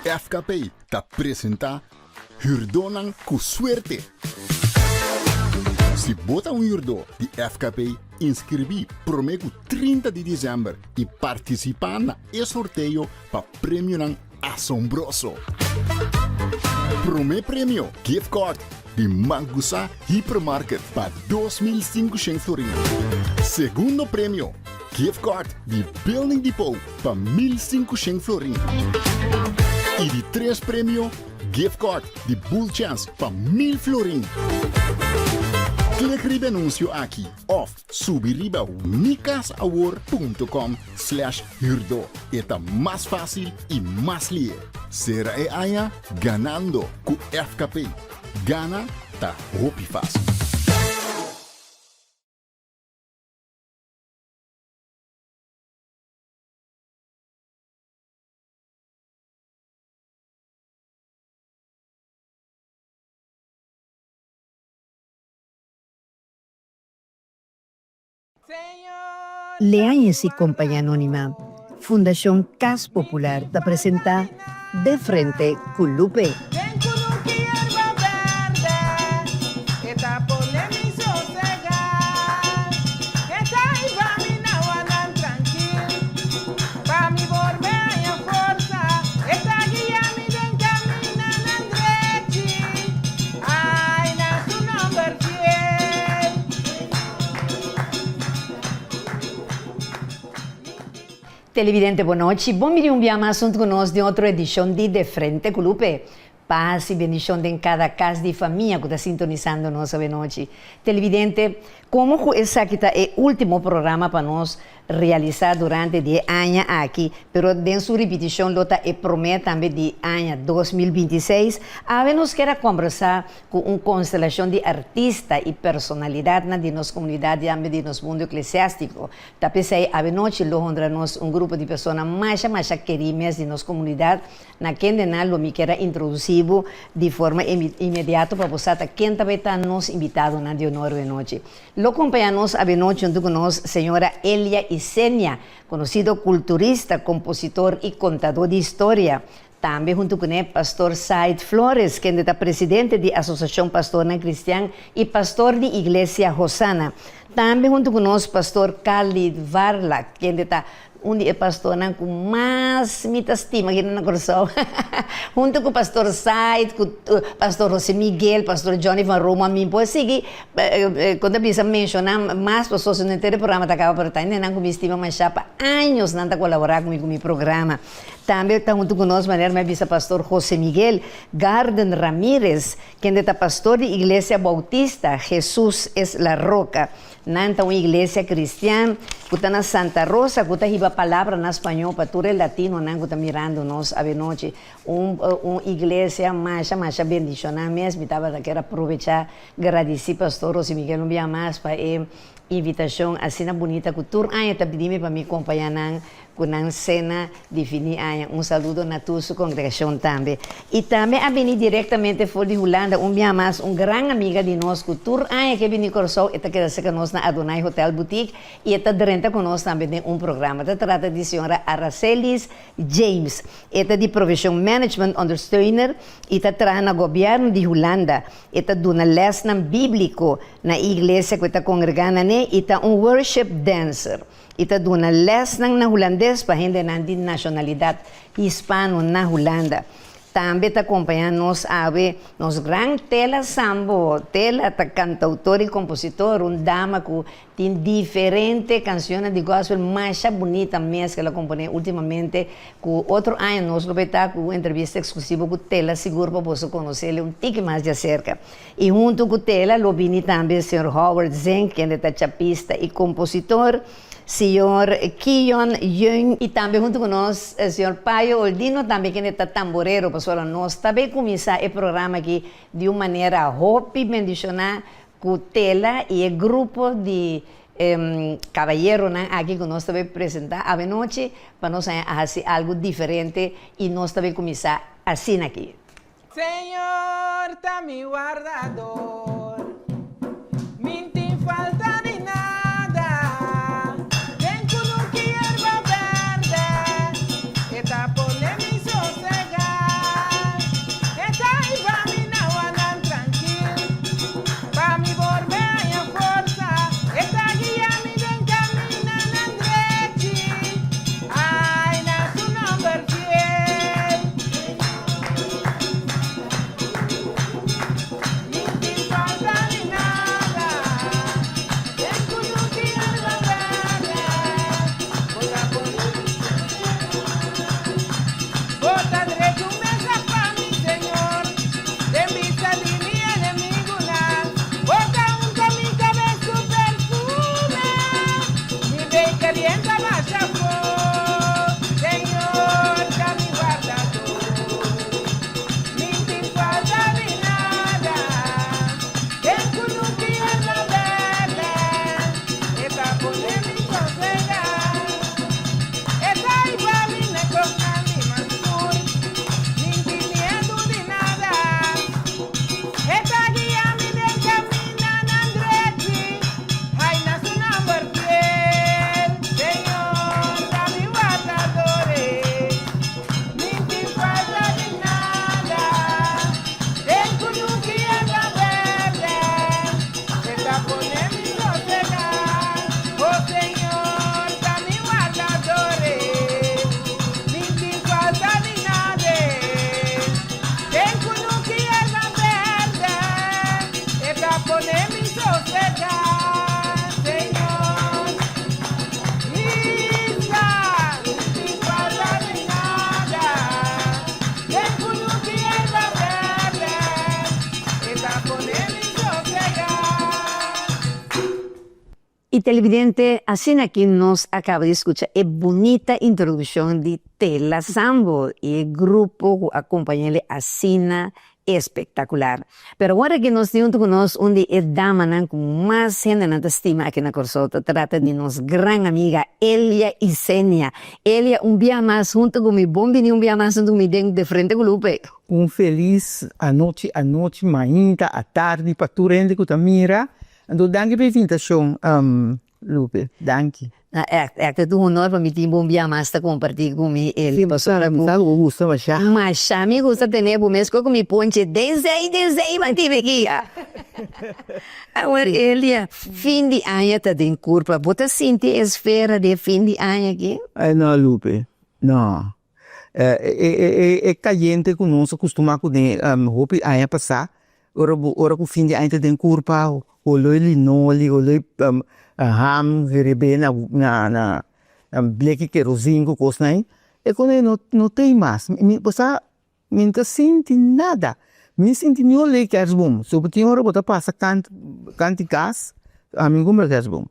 FKP ta presenta Hürdónan ku Suerte! Si bo ta un hürdó di FKP, inskribí promé ku 30 di desèmber i partisipá na e sorteo pa premionan asombroso! Promé premio, gift card di Mangusa Hypermarket pa 2500 florin. Segundo premio, gift card di Building Depot pa 1500 florin. I di tres premio, gift card di Bull Chance pa 1000 florin. Klik riba e anuncio aki of subi riba mikasawor.com slash huurdo. E ta mas fácil i mas lihe. Sera e aña ganando ku FKP. Gana ta hopi fácil. Leañez y Compañía Anónima, Fundacion Cas Popular ta presenta De Frente cu Lupe. Televidente bonochi, bon bini un bia mas hunto cu nos den otro edicion di De Frente cu Lupe. Paz y bendicion den cada cas di famia cu ta sintonisando nos awenochi. Televidente, como cu esaki ta e ultimo programa pa nos realisa durante di e aña aki, pero den su ripiticion lo ta e prome tambe di aña 2026, awe nos kier a combersa cu un constelacion di artista y personalidadnan di nos comunidad y tambe di nos mundo eclesiastico. Ta p'esey awe nochi lo honra nos un grupo di persona masha masha keri mes di nos comunidad, Na kendenan lo mi kier a introducí bo di forma inmediato pa bo sa ta ken ta bay ta nos invitadonan di honor awenochi. Lo compaña nos awenochi hunto cu nos señora Elia Isenia, conocido culturista, compositor y contador di historia. Tambe hunto cune Pastor Said Flores, kende ta presidente di Asociacion Pastornan Cristian y pastor di Iglesia Hosana. Tambe hunto cu nos Pastor Khalid Varlack, kende ta Un di e pastornan ku mas mi ta stima aki na Kòrsou, huntu ku pastor Said, ku pastor José Miguel, pastor Johnny van Roma, mi por sigui kon ta bisa menshoná mas pasobra si no henter e programa ta kaba, pero ta hendenan ku mi stima mashá pa años nan ta kolaborá ku mi ku mi programa. Tambe ta huntu ku nos manera mi a bisa pastor José Miguel Garden Ramirez, kende ta pastor di Iglesia Bautista Jesus es la Roca. Nan ta un iglesia cristian cu ta na Santa Rosa cu ta hiba palabra na spañol pa tur e latinonan cu ta mirando nos avenochi. Un un iglesia masha masha bendiciona mes. Mi tabata kier a probecha gradici Pastor Rosy Miguel un bia mas pa e invitacion asina bunita cu tur aña ta pidi mi pa mi compaña nan Ku nan sena di fin di aña. Un saludo na tur su kongregashon tambe. I tambe a bini direktamente for di Hulanda un bia mas un gran amiga di nos ku tur aña ke bini Kòrsou e ta keda serka nos na Adonai Hotel Boutique i e ta drenta ku nos tambe den un programa. Ta trata di señora Aracelis James. E ta di profeshon Management Ondersteuner i ta traha na gobièrnu di Hulanda. E ta duna lèsnan bíbliko na e iglesia ku e ta kongregá na ne i ta un worship dancer. I ta duna lèsnan na hulandes pa hendenan di nashonalidat hispano na Hulanda. Tambe ta kompañá nos awe nos gran Tela Sambo. Tela ta kantautor i kompositor, un dama ku tin diferente kanshonnan di gospel masha bunita mes ku el a komponé últimamente. Ku otro aña nos lo bay ta ku un entrevista eksklusivo ku Tela sigur pa boso konos'el un tiki mas di aserka. I huntu ku Tela lo bini tambe señor Howard Zink, kende ta chapista i kompositor, señor Kion Yeung, i tambe huntu ku nos señor Payo Oldino, tambe kende ta tamborero, pasobra nos ta bay kuminsá e programa aki di un manera hopi bendishoná ku Tela i e grupo di kabayeronan aki ku nos ta bay presentá awenochi pa nos haña a hasi algu diferente i nos ta bay kuminsá asina aki. Señor ta mi wardador, mi n'tin falta di nada. Den kunuki yerba berde, e ta pone mi sosegá. I televidente, asina aki nos a kaba di skucha e bunita introdukshon di Tela Sambo i e grupo ku a kompañ'el asina espektakular. Pero awor aki nos tin huntu ku nos un di e damanan ku mas hendenan ta stima aki na Kòrsou. Ta trata di nos gran amiga Elia Isenia. Elia, un bia mas huntu ku mi. Bon bini un bia mas huntu ku mi den De Frente ku Lupe. Un felis anochi, anochi, mainta, atardi pa tur hende ku ta mira. Anto danki pa e invitashon Lupe, danki. Na ègt, ègt e ta un honor pa mi tin bo un bia mas ta kompartí ku mi el pasobra ku. Sa ku bo gusta mashá. Mashá mi gusta tene bo mes ku mi ponche desei desei mantibe kia. Awor Elia, fin di aña ta den kurpa, bo ta sinti e esfera di e fin di aña aki? No Lupe, no. E kayente ku nos a kustumá kuné hopi aña pasá, ora bo ora ku fin di aña ta den kurpa, holoi linoli, holoi ham herebé na na bleki kerozin ku kosnan ei, e kos ei no tei mas. Mi bo sa mi no ta sinti nada, mi no sinti ni olé kersboom, so bo tin ora bo ta pasa kant kant di kas, ami no kumpra kersboom.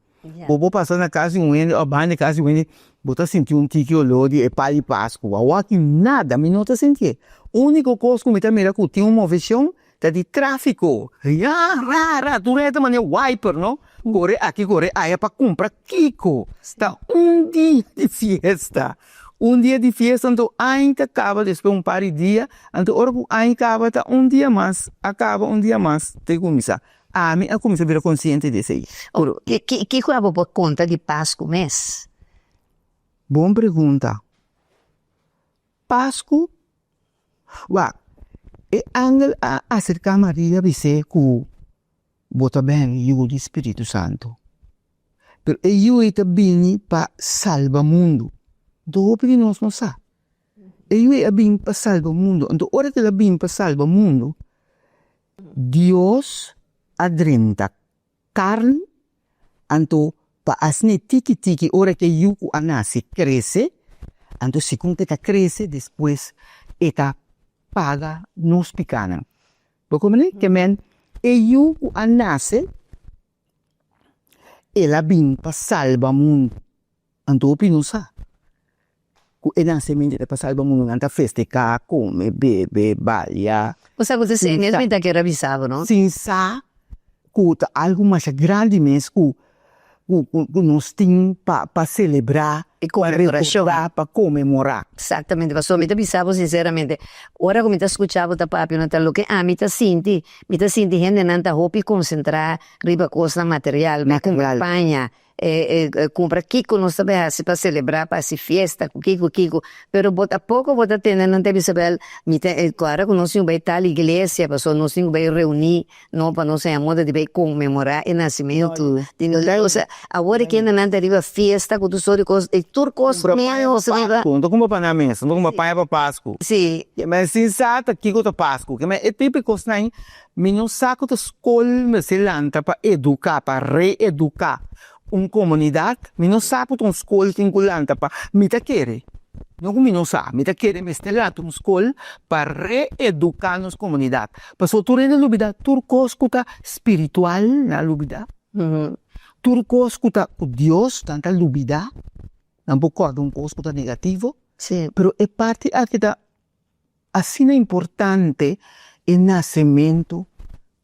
Bo por pasa na kas di un hende òf banda di kas di un hende, bo ta sinti un tiki oló di e pal di Pasku. Awor aki nada, mi no ta sintié. Úniko kos ku mi ta mira ku tin un moveshon ta di tráfiko. Ya, ra, ra, tur hende ta manera wiper, no? Kore aki, kore aya pa kumpra kiko. Ta un dia di fiesta. Un dia di fiesta, anto aña ta kaba despues un par di dia, anto ora ku aña kaba ta un dia mas, a kaba un dia mas te kuminsá. Ami a kuminsá bira konsiente di esei. Ora, kiko abo por konta di Pasku mes? Bon pregunta. Pasku? Wak, e angel a aserká Maria bis'é ku bo ta bini yu di Spiritu Santu. Pero e yu ei ta bini pa salba mundu. Anto hopi di nos no sa. E yu ei a bini pa salba mundu. Anto ora ku el a bini pa salba mundu, Dios a drenta karni, anto pa asina tiki tiki ora ku e yu ku a nase krese, anto segun ku e ta krese despues e ta paga nos pikanan. Bo komprende? Ke men e yu ku a nase El a bin pa salba mundu. Anto hopi no sa ku e nasementu ta pa salba mundu. Nan ta festeká, kome, bebe, balia. Bo sa ku ta esei mes mi ta kere bisa bo, no? Sin sa ku ta algu masha grandi mes ku ku nos tin pa pa selebrá, pa rekordá, pa konmemorá. Eksaktamente, pasobra mi ta bisa bo sinseramente, ora ku mi ta skucha bo ta papia, no ta loke ami ta sinti. Mi ta sinti hendenan ta hopi konsentrá riba kosnan material, bai kumpra paña, kumpra kiko nos ta bai hasi pa selebrá, pa hasi fiesta ku kiko kiko, pero bo ta poko bo ta tende nan ta bisa bel mi ta kòrda ku nos tin ku bai tal iglesia pasobra nos tin ku bai reuní no pa nos haña moda di bai konmemorá e nasimentu di nos Dios. Awor e kendenan ta riba fiesta ku tur sort di kos i tur kos ménos riba. No ta kumpra paña mes, no ta kumpra paña pa Pasku. Sí. Kimen sin sa ta kiko ta Pasku. Kimen e tipo di kosnan Mi no sa ku ta skol mester lanta pa eduká, pa reeduká un komunidat. Mi no sa ku ta un skol tin ku lanta pa, mi ta kere, no ku mi no sa, mi ta kere mester lanta un skol pa reeduká nos komunidat. Pasobra tur hende a lubidá tur kos ku ta spiritual, nan a lubidá. Tur kos ku ta ku Dios, nan ta lubidá. Nan por kòrda un kos ku ta negativo, pero e parti aki ta Asina importante e nasementu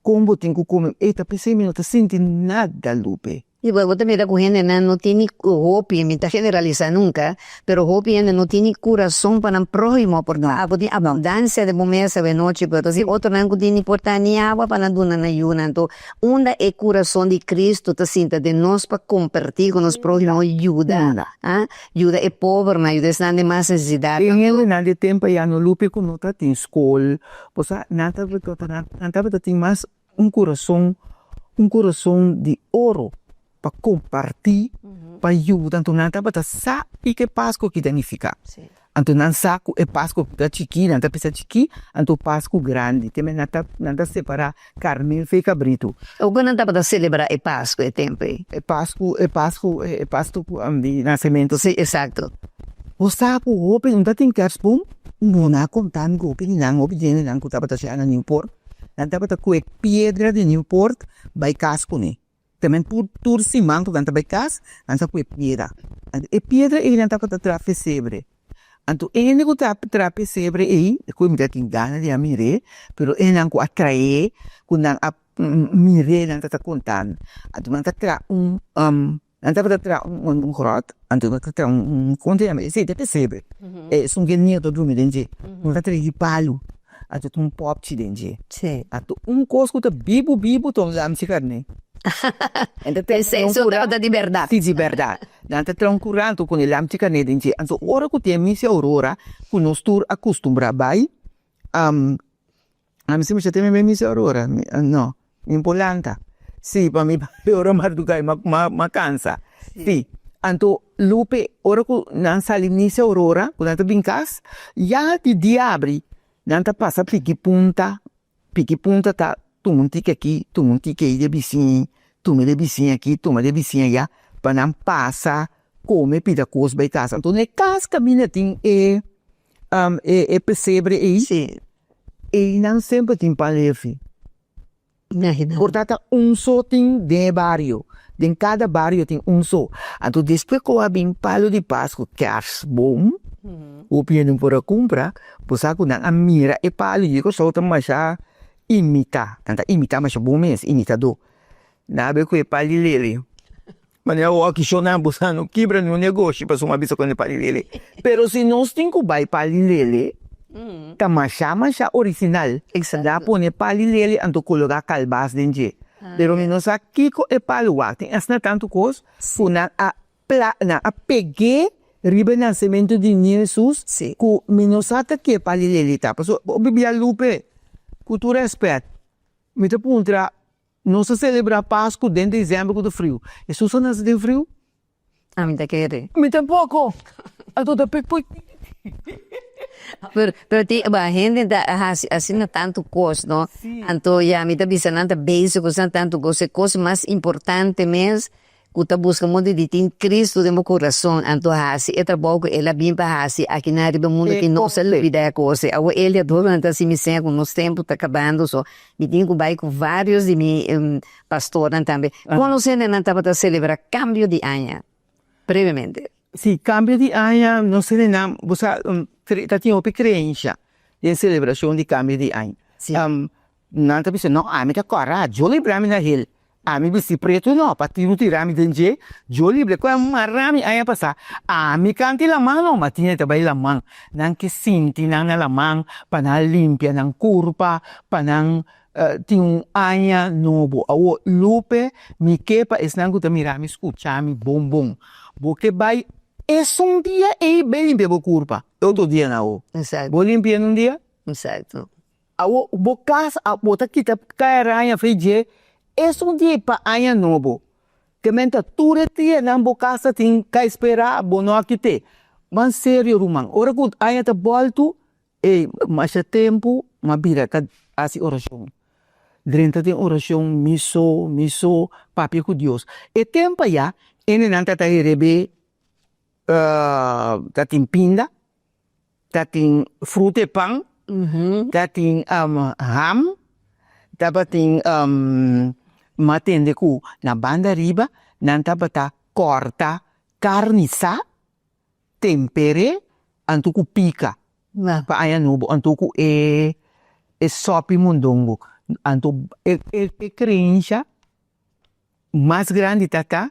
kon bo tin ku kome e ta pesei mi no ta sinti nada Lupe. I bo ta mira ku hendenan no tin ni hopi, mi ta generalisá nunka, pero hopi hende no tin ni kurason pa nan próhimo por ta abo tin abundansia den bo mesa awe nochi pero tin otronan ku tin ni por ta ni awa pa nan duna nan yunan. Anto unda e kurason di Kristu ta sinta den nos pa kompartí ku nos próhimo yuda. Yuda e pobernan, yuda esnan den mas nesesidat. Den hendenan di tempu ayá no lupi ku no ta tin skol, pasobra nan tabata nan tabata tin mas un kurason, un kurason di oro pa kompartí, pa yuda, anto nan tabata sa kiko e Pasku aki ta nifiká. Anto nan sa ku e Pasku ta chikí, nan ta pensa chikí, anto Pasku grandi, te men nan ta nan ta separá Karnel fe kabritu. Oko nan tabata selebrá e Pasku e tempu ei? E Pasku, e Pasku, e Pasku di nasementu. Sí, esakto. Bo sa ku hopi no ta tin kersboom? Bo no a konta mi ku hopi di nan, hopi hendenan ku tabata shá na Newport, nan tabata kue piedra di Newport bai kas kuné. Tamen tur tur siman ku nan ta bai kas, nan ta pui piedra. Anto e piedra ei nan tabata traha pesebre. Anto e hende ku ta traha pesebre ei, ku mi ta tin gana di a mir'é, pero e nan ku a traé, ku nan a mir'é nan ta konta mi. Anto nan ta traha un Nan tabata traha un grot, anto nan ta traha un, kon ta yama esei? Ta pesebre. Esun ku e nieto drumi den dje. Nan ta traha di palu, anto tin un pòpchi den dje. Anto un kos ku ta bibu bibu ta un lamchi karné. Nan ta traha un kurá. Esei ta di bèrdat. Si, di bèrdat. Nan ta traha un kurá anto pone lamchi karné den dje. Anto ora ku tin e misa Aurora ku nos tur a kustumbrá bai, Ami si mi ta teme misa Aurora, no, mi por lanta. Si, pa mi bai ora marduga m'a cansa. Si, anto Lupe ora cu nan sali misa Aurora, cu nan ta bin cas, ya di dia abri, nan ta pasa piki punta, piki punta ta tuma un tiki aki, tuma un tiki ayi di e bisiña, tuma di e bisiña aki, tuma di e bisiña aya, pa nan pasa come pida cos bai cas. Anto na e cas caminda tin e e pesebre ei. Einan semper tin pan lefi. Por ta ta un so tin den e bario. Den kada bario tin un so. Anto despues ku a bin palu di Pasku, kerstboom, hopi hende no por a kumpra, bo sa ku nan a mira e palu i e kosou ta masha imitá. Nan ta imitá masha bon mes, imitadó. Nan a bai ku e pal di lele. Manera awor aki shon bo sa no kibra niun negoshi pasobra mi a bisa ku e pal di lele. Pero si nos tin ku bai pal di lele ta masha masha original. Nan a pone pal di lele anto kologa kalbas den dje. Pero mi no sa kiko e palu wak. Tin asina tantu kos ku nan a pla nan a peg'é riba e nasementu di Niño Hesus ku mi no sa ta ke pal di lele ta. Pasobra bo bibia Lupe ku tur rèspèt mi ta puntra Nos ta selebrá Pasku den desèmber ku ta friu. Hesus a nase den friu? Ami ta kere. Mi tampoko. Anto ta pek pui. Pero, pero tin ba hende ta hasi asina tantu kos, no? Anto ya mi ta bisa nan ta bezig ku asina tantu kos. E kos mas importante mes Ku ta buska moda di tin Cristo den bo kurason, anto hasi e trabou ku El a bin pa hasi akinan riba mundu ki nos a lubida e kos ei. Awor El di ador nan ta hasi mi seña ku nos tempu ta kabando, so mi tin ku bai ku varios di mi pastornan tambe. Kon nos hendenan tabata selebrá kambio di aña brevemente? Si, kambio di aña nos hendenan, bo sa, ta tin hopi kreensha den selebrashon di kambio di aña. Nan ta bisa, no, ami ta kòrda, Dios libra mi na hel. Ami bisti pretu no, pa tiru tira mi den dje, Dios libre ku a mara mi aña pasá. Ami kanti laman no, ma tin ta bai laman. Nan ke sinti nan na laman pa nan limpia nan kurpa, pa nan tin un aña nobo. Awor, Lupe, mi ke pa esnan ku ta mira mi skucha mi bon bon. Bo ke bai esun dia ei bai limpia bo kurpa, e otro dia nan awor. Bo limpia en un dia? Awor bo kas bo ta kita kai araña fei dje esun di pa aña nobo. Ke men ta tur e dianan bo kas ta tin kai spera bo no a kit'é. Man serio ruman ora ku aña ta bòltu ey masha tempu m'a bira ta hasi orashon. Drenta den orashon mi so mi so papia ku Dios. E tempu aya hendenan ta ta herebé ta tin pinda. Ta tin fruta e pan, ta tin ham, tabatin m'a tende ku na banda riba nan tabata kòrta karni sa, temper'é anto ku pika pa aña nobo anto ku e sòpi mondongo. Anto e krensha Mas grandi ta ta,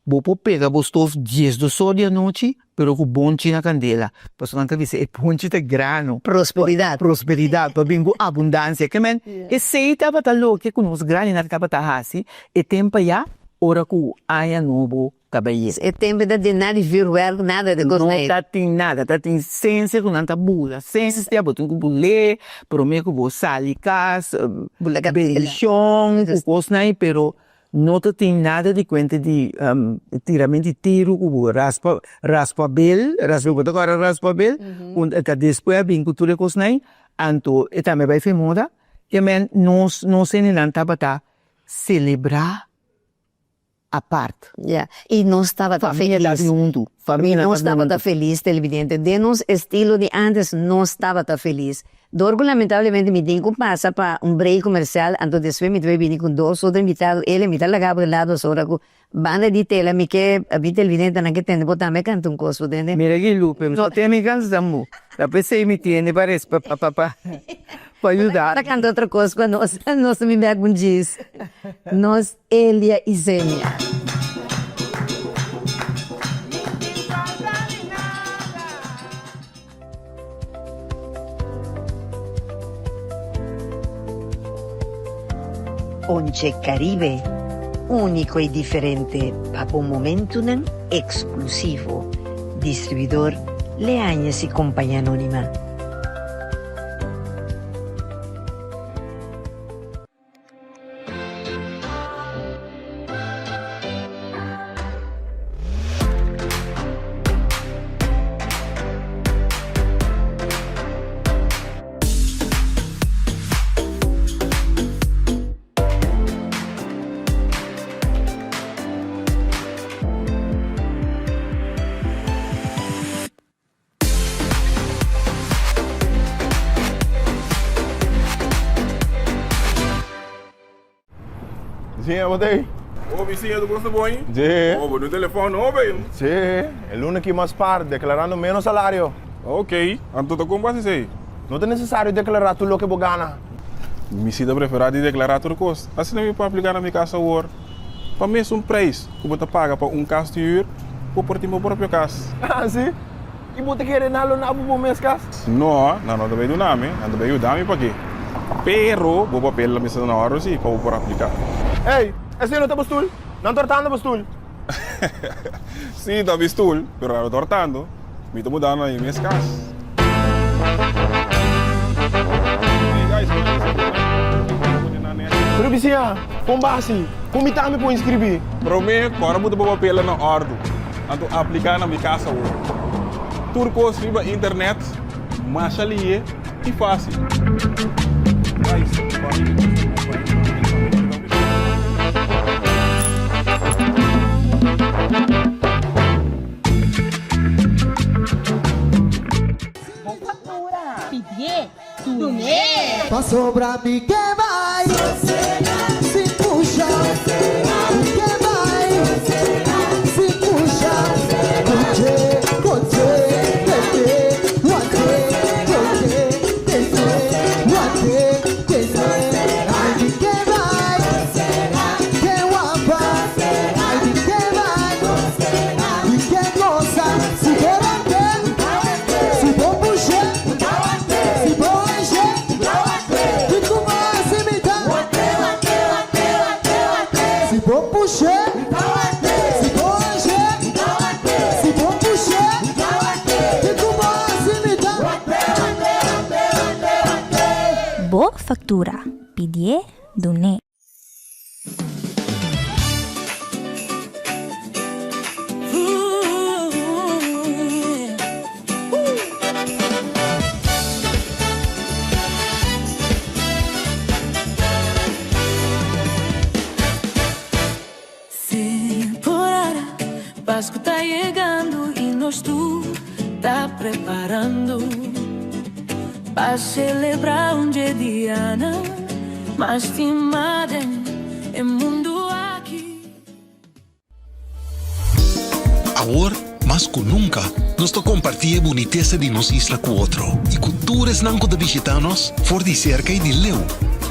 bo por pega bo stof diesdos or di anochi, pero ku bonchi na kandela. Pasobra nan ta bisa e bonchi ta grano. Prosperidat. Prosperidat, pa bin ku abundansia. Ke men, esei tabata loke ku nos grandinan tabata hasi e tempu aya ora ku aña nobo ta bai yega. E tempu ta tin nada di vuurwerk, nada di kos No ta tin nada, ta tin sensia ku nan ta bula sensia, bo tin ku bul'é promé ku bo sali kas, bendishon ku kosnan ei, pero no ta tin nada di kuenta di tiramento di tiru ku bo raspa raspa bel, raspa bo ta kòrda raspa bel? Ku ta despues a bin ku tur e kosnan ei, anto e tambe a bai fe moda, te men nos nos hendenan tabata selebrá. apart. Ya, y nos tabata Familia felis. ta huntu, familia Nos ta tabata huntu. felis, televidente. Den nos estilo di antes nos tabata felis. Dor cu lamentablemente mi tin cu pasa pa un break comercial, anto despues mi ta bay bini cu dos otro invitado, el mi ta laga bo de lado asora cu banda di tela mi ke mi televidentenan ke tende bo tambe canta un cos bo tende. Mira ki Lupe, mi no tin mi cansa mu, ta pesey mi tende pa respe pa pa pa pa yuda. Ta canta otro cos pa nos, nos ta bin bek un djis. Nos Elia y Zenia. Onche Caribe, úniko i diferente pa bo momentunan eksklusivo. Distribuidor Leañez y Compañía Anónima. Zinha, bo ta ei? Oh, bisiña, tu gosta boi? Sí. Oh, bo no telefon no, be? Sí, e luna aki mas par, deklarando menos salario. Ok, anto ta kon bo hasi esei? No ta nesesario deklará tur loke bo gana. Mi si ta preferá di deklará tur kos. Asina mi por apliká na mi kas awor. Pa mesun preis ku bo ta paga pa un kas di hür, bo por tin bo propio kas. Ah, si? I bo ta kere nan lo na bo bo mes kas? No, nan no ta bai duna mi, nan ta bai yuda mi p'aki. Pero bo papel lo mester ta na òrdu si pa bo por apliká. Ey, esei no ta bo stul? Nan tortando bo stul. Sí, ta mi stul, pero nan no tortando. Mi ta mudando na mi mes kas. Pero bisiña, kon basi? Kon mi tambe por inskribí? Promé, kòrda bo ta bo papelnan na òrdu. Anto apliká na mi kas awor. Tur kos riba internet, masha lihe i fásil. Bo factura, pidié, dun'é! Pasobra mi ke bai sin pusha Mi ke bai sin pusha Koche, koche, tete Wante, koche, tete Wante, tete Ai mi ke bai Ke wapa Ai mi ke bai Mi ke gosa Si bo wante Si bo pusha Si bo ange Kiko bo hasi mi ta Si bo pusha Si bo ange Si bo pusha Kiko bo hasi mi ta. Bo factura, pidié, dun'é. Temporada, Pascu ta yegando y nos tur ta preparando pa celebra un dje dianan mas stima den e mundo aki. Awor, mas ku nunka, nos ta kompartí e bunitesa di nos isla ku otro i ku tur esnan ku ta bishitá nos for di serka i di leu.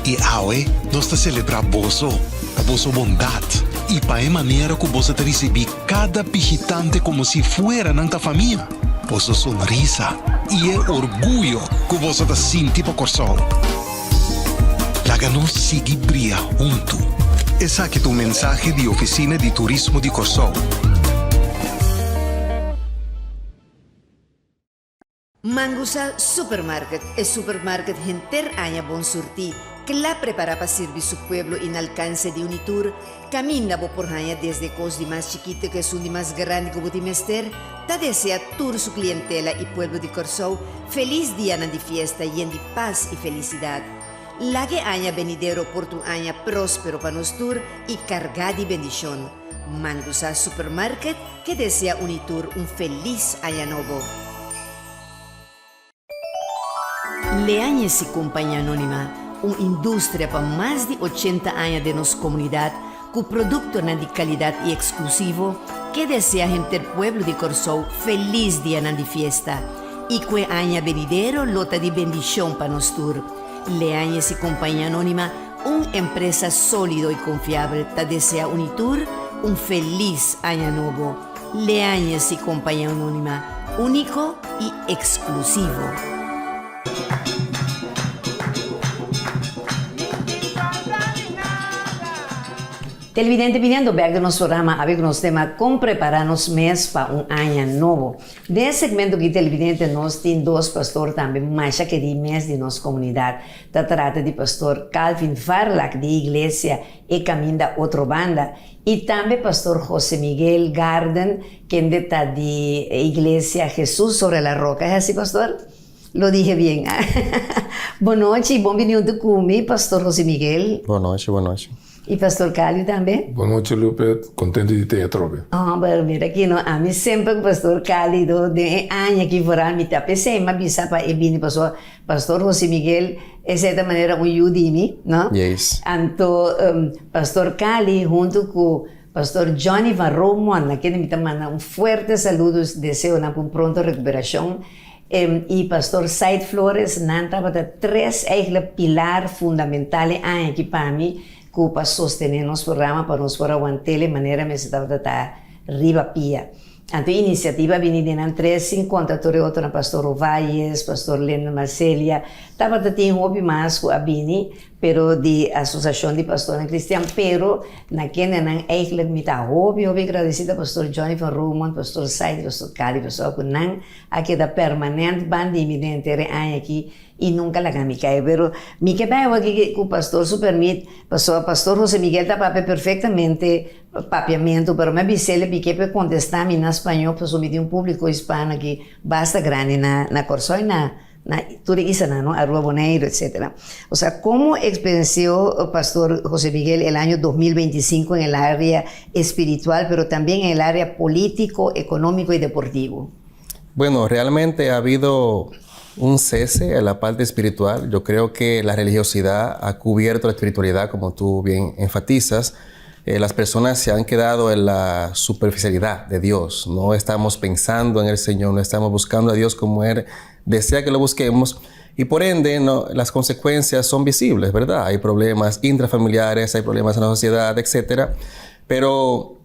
I awe nos ta selebrá boso pa boso bondat i pa e manera ku boso ta risibí kada bishitante komo si fuera nan ta famia. Boso sonrisa i e orguyo ku boso ta sinti pa Kòrsou. Laga nos sigui bria huntu. Esaki ta un mensahe di Ofisina di Turismo di Kòrsou. Mangusa Supermarket, e supermarket henter aña bon surtí, kla prepará pa sirbi su pueblo i na alkanse di un i tur. Kaminda bo por haña desde kos di mas chikito ku esun di mas grandi ku bo tin mester, ta desea tur su klientela i pueblo di Kòrsou felis dianan di fiesta yen di pas i felisidat. Laga e aña benidero por ta un aña próspero pa nos tur i kargá di bendishon. Mangusa Supermarket ke desea uni tur un felis aña nobo. Leañez y Compañía Anónima, un industria pa mas di ochenta aña den nos comunidad cu productonan di calidad y exclusivo, ke desea henter pueblo di Corsou felis dianan di fiesta y cu e aña benidero lo ta di bendicion pa nos tur. Leañez y Compañía Anónima, un empresa solido y confiabel ta desea uni tur un felis aña nobo. Leañez y Compañía Anónima, único y exclusivo. Televidente biniendo bek den nos programa awe ku nos tema Kon prepara nos mes pa un aña nobo. Den e segmento aki televidente nos tin dos pastor tambe masha kerí mes di nos komunidat. Ta trata di pastor Calvin Varlack di Iglesia E Caminda Otro Banda Y tambe Pastor Jose Miguel Garden, kende ta di e Iglesia Jesus Sobre la Roca. Es asi, Pastor? Lo dije bien, ah? Bon nochi y bon bini huntu cu mi, Pastor Jose Miguel. Bon nochi, bon nochi. Y Pastor Calio tambe. Bon nochi, Lupe. Contento di te atrobe. Homber, mira aki no, ami semper cu Pastor Calido den e aña aki vooral mi ta pesey, m'a bisa pa e bini pasobra Pastor Jose Miguel e cierta manera un yu di mi, no? Yes. Anto Pastor Cali hunto cu Pastor Johnny van Roomond, na kende mi ta manda un fuerte saludo y deseonan pa un pronto recuperacion, y Pastor Said Flores, nan tabata tres eigenlijk pilar fundamental e aña aki pa mi cu pa sostene nos programa pa nos por awantele manera mester tabata ta riba pia. Anto e inisiativa a bini den nan tres sin konta tur e otronan, Pastor Ovalles, Pastor Lendon Marcelia, tabata tin hopi mas ku a bini, pero di Asosiashon di Pastornan Kristian, pero na kendenan eigentlik mi ta hopi hopi gradesi ta Pastor Johnny van Roermond, Pastor Said, Pastor Cali, pasobra ku nan a keda permanent ban di mi den henter e aña aki I nunca laga mi cay. Pero mi ke bay awor aki cu pastor su permit, pasobra pastor Jose Miguel ta papia perfectamente papiamento, pero mi a bisele mi ke pa e contesta mi na spañol pasobra mi tin un publico hispano aki basta grandi na na Corsou y na na tur e islanan no, Aruba, Boneiru etcetera. Osea como experienciou pastor Jose Miguel el año 2025 en el area espiritual pero tambien en el area politico, economico y deportivo? Bueno, realmente ha habido un cese en la parte espiritual. Yo creo que la religiosidad ha cubierto la espiritualidad, como tú bien enfatizas. Eh, las personas se han quedado en la superficialidad de Dios. No estamos pensando en el Señor, no estamos buscando a Dios como Él desea que lo busquemos. Y por ende, no, las consecuencias son visibles, ¿verdad? Hay problemas intrafamiliares, hay problemas en la sociedad, etc. Pero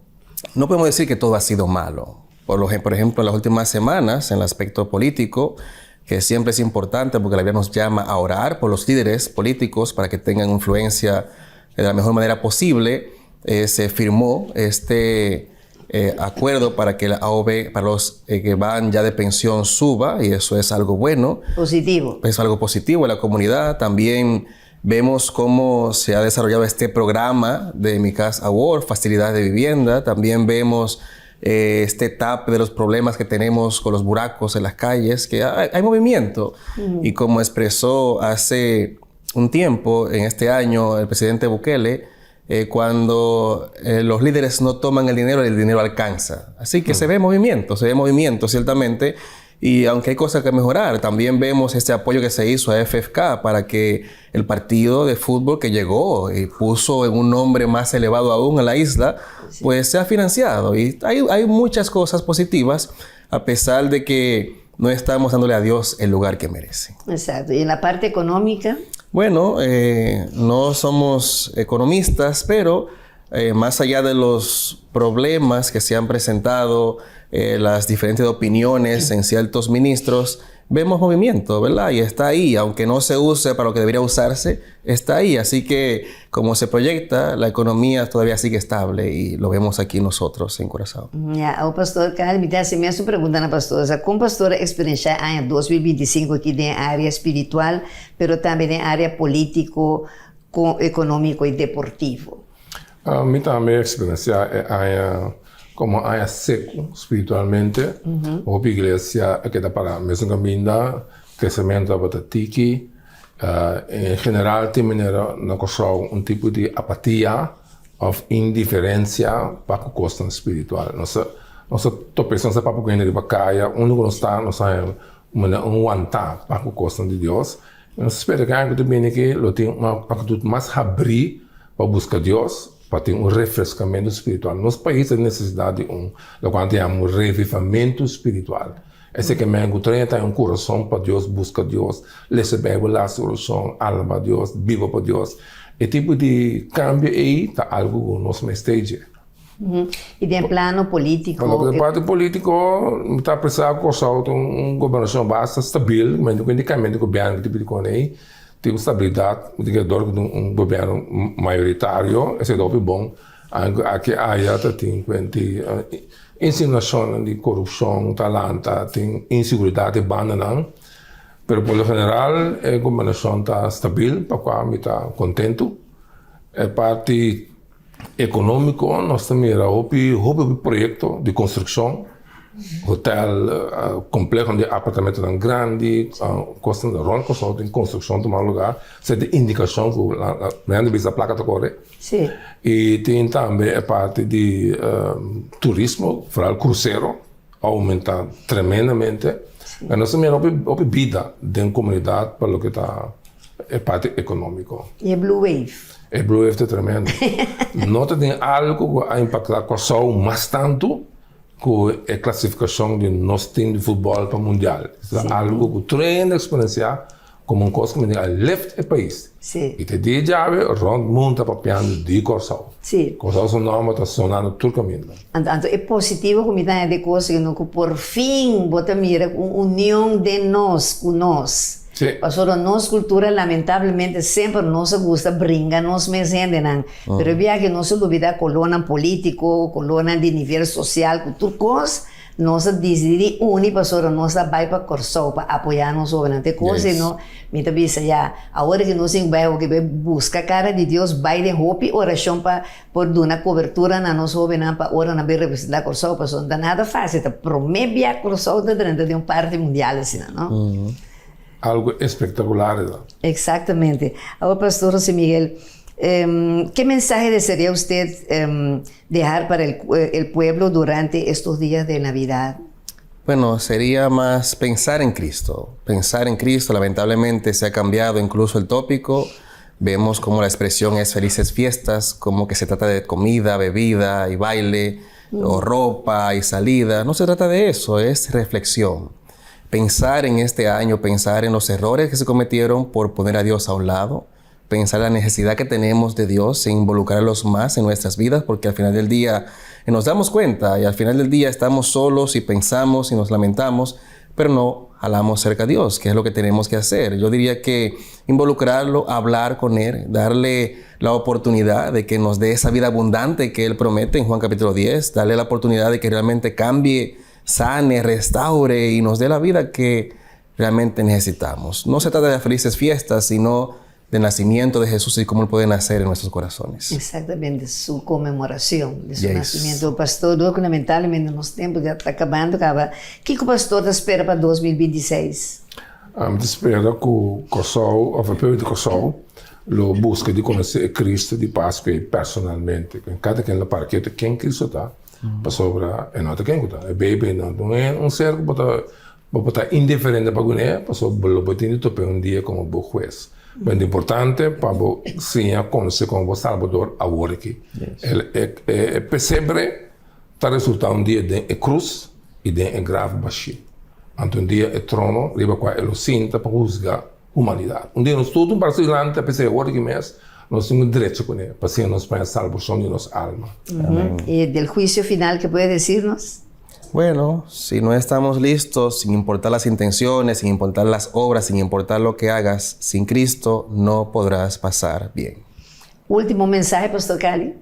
no podemos decir que todo ha sido malo. Por, lo, por ejemplo, en las últimas semanas, en el aspecto político, que siempre es importante porque la Biblia nos llama a orar por los líderes políticos para que tengan influencia de la mejor manera posible, eh, se firmó este eh, acuerdo para que la AOV, para los eh, que van ya de pensión, suba, y eso es algo bueno. Positivo. Es algo positivo en la comunidad. También vemos cómo se ha desarrollado este programa de Mi Casa Award, facilidad de vivienda. También vemos eh, este tap de los problemas que tenemos con los buracos en las calles, que hay, movimiento. Y como expresó hace un tiempo, en este año, el presidente Bukele, eh, cuando eh, los líderes no toman el dinero, el dinero alcanza. Así que se ve movimiento, se ve movimiento, ciertamente. Y aunque hay cosas que mejorar, también vemos este apoyo que se hizo a FFK para que el partido de fútbol que llegó y puso en un nombre más elevado aún a la isla, pues sea financiado. Y hay, hay muchas cosas positivas, a pesar de que no estamos dándole a Dios el lugar que merece. Exacto. ¿Y en la parte económica? Bueno, eh, no somos economistas, pero eh, más allá de los problemas que se han presentado, eh, las diferentes opiniones en ciertos ministros, vemos movimiento, ¿verdad? Y está ahí, aunque no se use para lo que debería usarse, está ahí. Así que como se proyecta, la economía todavía sigue estable y lo vemos aquí nosotros en Curazao. Ya, awor pastor Carl, mi ta hasi mesun pregunta na pastor. Osea, kon pastor a eksperenshá aña 2025 aki den área spiritual, pero tambe den área polítiko, ekonómiko i deportivo? Mi tambe a eksperensiá e aña komo aña seku spiritualmente. Hopi iglesia a keda pará mesun kaminda, kresementu tabata tiki. En general tin manera na Kòrsou un tipo di apatia. Òf indiferensia pa ku kosnan spiritual. Nos ta nos ta topesa, nos ta papia ku hende riba kaya, unda ku nos ta nos ta haña manera un wantá pa ku kosnan di Dios. I nos ta spera ku e aña ku ta bini aki lo tin un aktitut mas habrí pa buska Dios, pa tin un refreskamentu spiritual. Nos pais ta nesesidat di un lokual nan ta yama un revivamentu spiritual. Esei ke men ku trae ta un kurason pa Dios, buska Dios, lesa Beibel, hasi orashon, alaba Dios, biba pa Dios. E tipo di kambio ei ta algu ku nos mester dje. I den plano polítiko? Pa loke ta parti polítiko, mi ta apresiá ku Kòrsou ta un gobernashon basta stabil, ku indikamentu di gobièrnu ku ta pidi kon ei, tin un stabilidat, mi ta kere dor ku tin un gobièrnu mayoritario, esei ta hopi bon. Aki aya ta tin kuenti insinuashonnan di korupshon ta lanta, tin inseguridat e bandanan, pero por lo general e gobernashon ta stabil pa kua mi ta kontentu. E parti ekonómiko nos ta mira hopi hopi proyekto di konstrukshon, hotel, kompleho di apartamentonan grandi, kosnan rònt Kòrsou tin konstrukshon tuma lugá, esei ta indikashon ku nan ta bisa plaka ta kore. Sí. I tin tambe e parti di turismo, vooral krusero, a oumentá tremendamente. I nos ta mira hopi hopi bida den komunidat pa loke ta e parti ekonómiko. I e blue wave? E blue wave ta tremendo. No ta tin algu ku a impaktá Kòrsou mas tantu ku e klasifikashon di nos tim di futbòl pa mundial. Ta algu ku tur hende a eksperensiá. Komo un kos ku mi a lift e pais. Sí. I te dia djawe rònt mundu ta papiando di Kòrsou. Sí. Kòrsou su nòmber ta sonando tur kaminda. Anto anto e positivo ku mi ta haña di kos ku ku por fin bo ta mira un union den nos ku nos. Sí. Pasobra nos kultura lamentablemente semper nos a gusta bringa nos mes hendenan. Pero e biaha nos a lubida kolónan polítiko, kolónan di nivel sosial ku tur kos. Nos a disidí di uni pasobra nos a bai pa Kòrsou pa apoyá nos hóbennan. Te kos ei no, mi ta bisa ya, awor ke nos tin ku bai hopi bai buska kara di Dios, bai den hopi orashon pa por duna kobertura na nos hóbennan pa ora nan bai representá Kòrsou, pasobra no ta nada fásil, ta promé bia Kòrsou ta drenta den un parti mundial asina, no. Algo espektakular e ta. Eksaktamente. Awor Pastor José Miguel, ke mensahe desearía usted dejar para el, el pueblo durante estos días de Navidad? Bueno, sería más pensar en Cristo. Pensar en Cristo, lamentablemente se ha cambiado incluso el tópico. Vemos como la expresión es felices fiestas, como que se trata de comida, bebida y baile, o ropa y salida. No se trata de eso, es reflexión. Pensar en este año, pensar en los errores que se cometieron por poner a Dios a un lado, pensar la necesidad que tenemos de Dios e involucrarlos más en nuestras vidas, porque al final del día nos damos cuenta y al final del día estamos solos y pensamos y nos lamentamos, pero no jalamos cerca a Dios, que es lo que tenemos que hacer. Yo diría que involucrarlo, hablar con Él, darle la oportunidad de que nos dé esa vida abundante que Él promete en Juan capítulo 10, darle la oportunidad de que realmente cambie, sane, restaure y nos dé la vida que realmente necesitamos. No se trata de felices fiestas, sino del nacimiento de Jesús y cómo Él puede nacer en nuestros corazones. Exactamente, su conmemoración de su nacimiento. Pastor, loke lamentablemente nos tempo ya ta acabando caba. Kico pastor ta spera pa 2026? Mi ta spera ku Kòrsou òf e pueblo di Kòrsou lo buska di konosé e Cristo di Pasku ei personalmente. Kada ken lo para ketu ken Cristo ta, pasobra e no ta ken ku ta. E baby no ta un ser ku bo ta Bo por ta indiferente pa kuné, pasobra bo lo por tin di top'é un dia komo bo hues. Pero ta importante pa bo siña konosé komo bo Salbador awor aki. E pesebre ta resultá un dia den e krus i den e graf bashí. Anto un dia e trono riba kua e lo sinta pa husga humanidat. Un dia nos tur tin para su dilanti, apesar awor aki mes nos tin un drecho kuné pa siña nos paña salbashon di nos alma. I del huisio final ke puede desirnos? Bueno, si no estamos listos, sin importar las intenciones, sin importar las obras, sin importar lo que hagas, sin Cristo no podrás pasar bien. Último mensahe, Pastor Cali.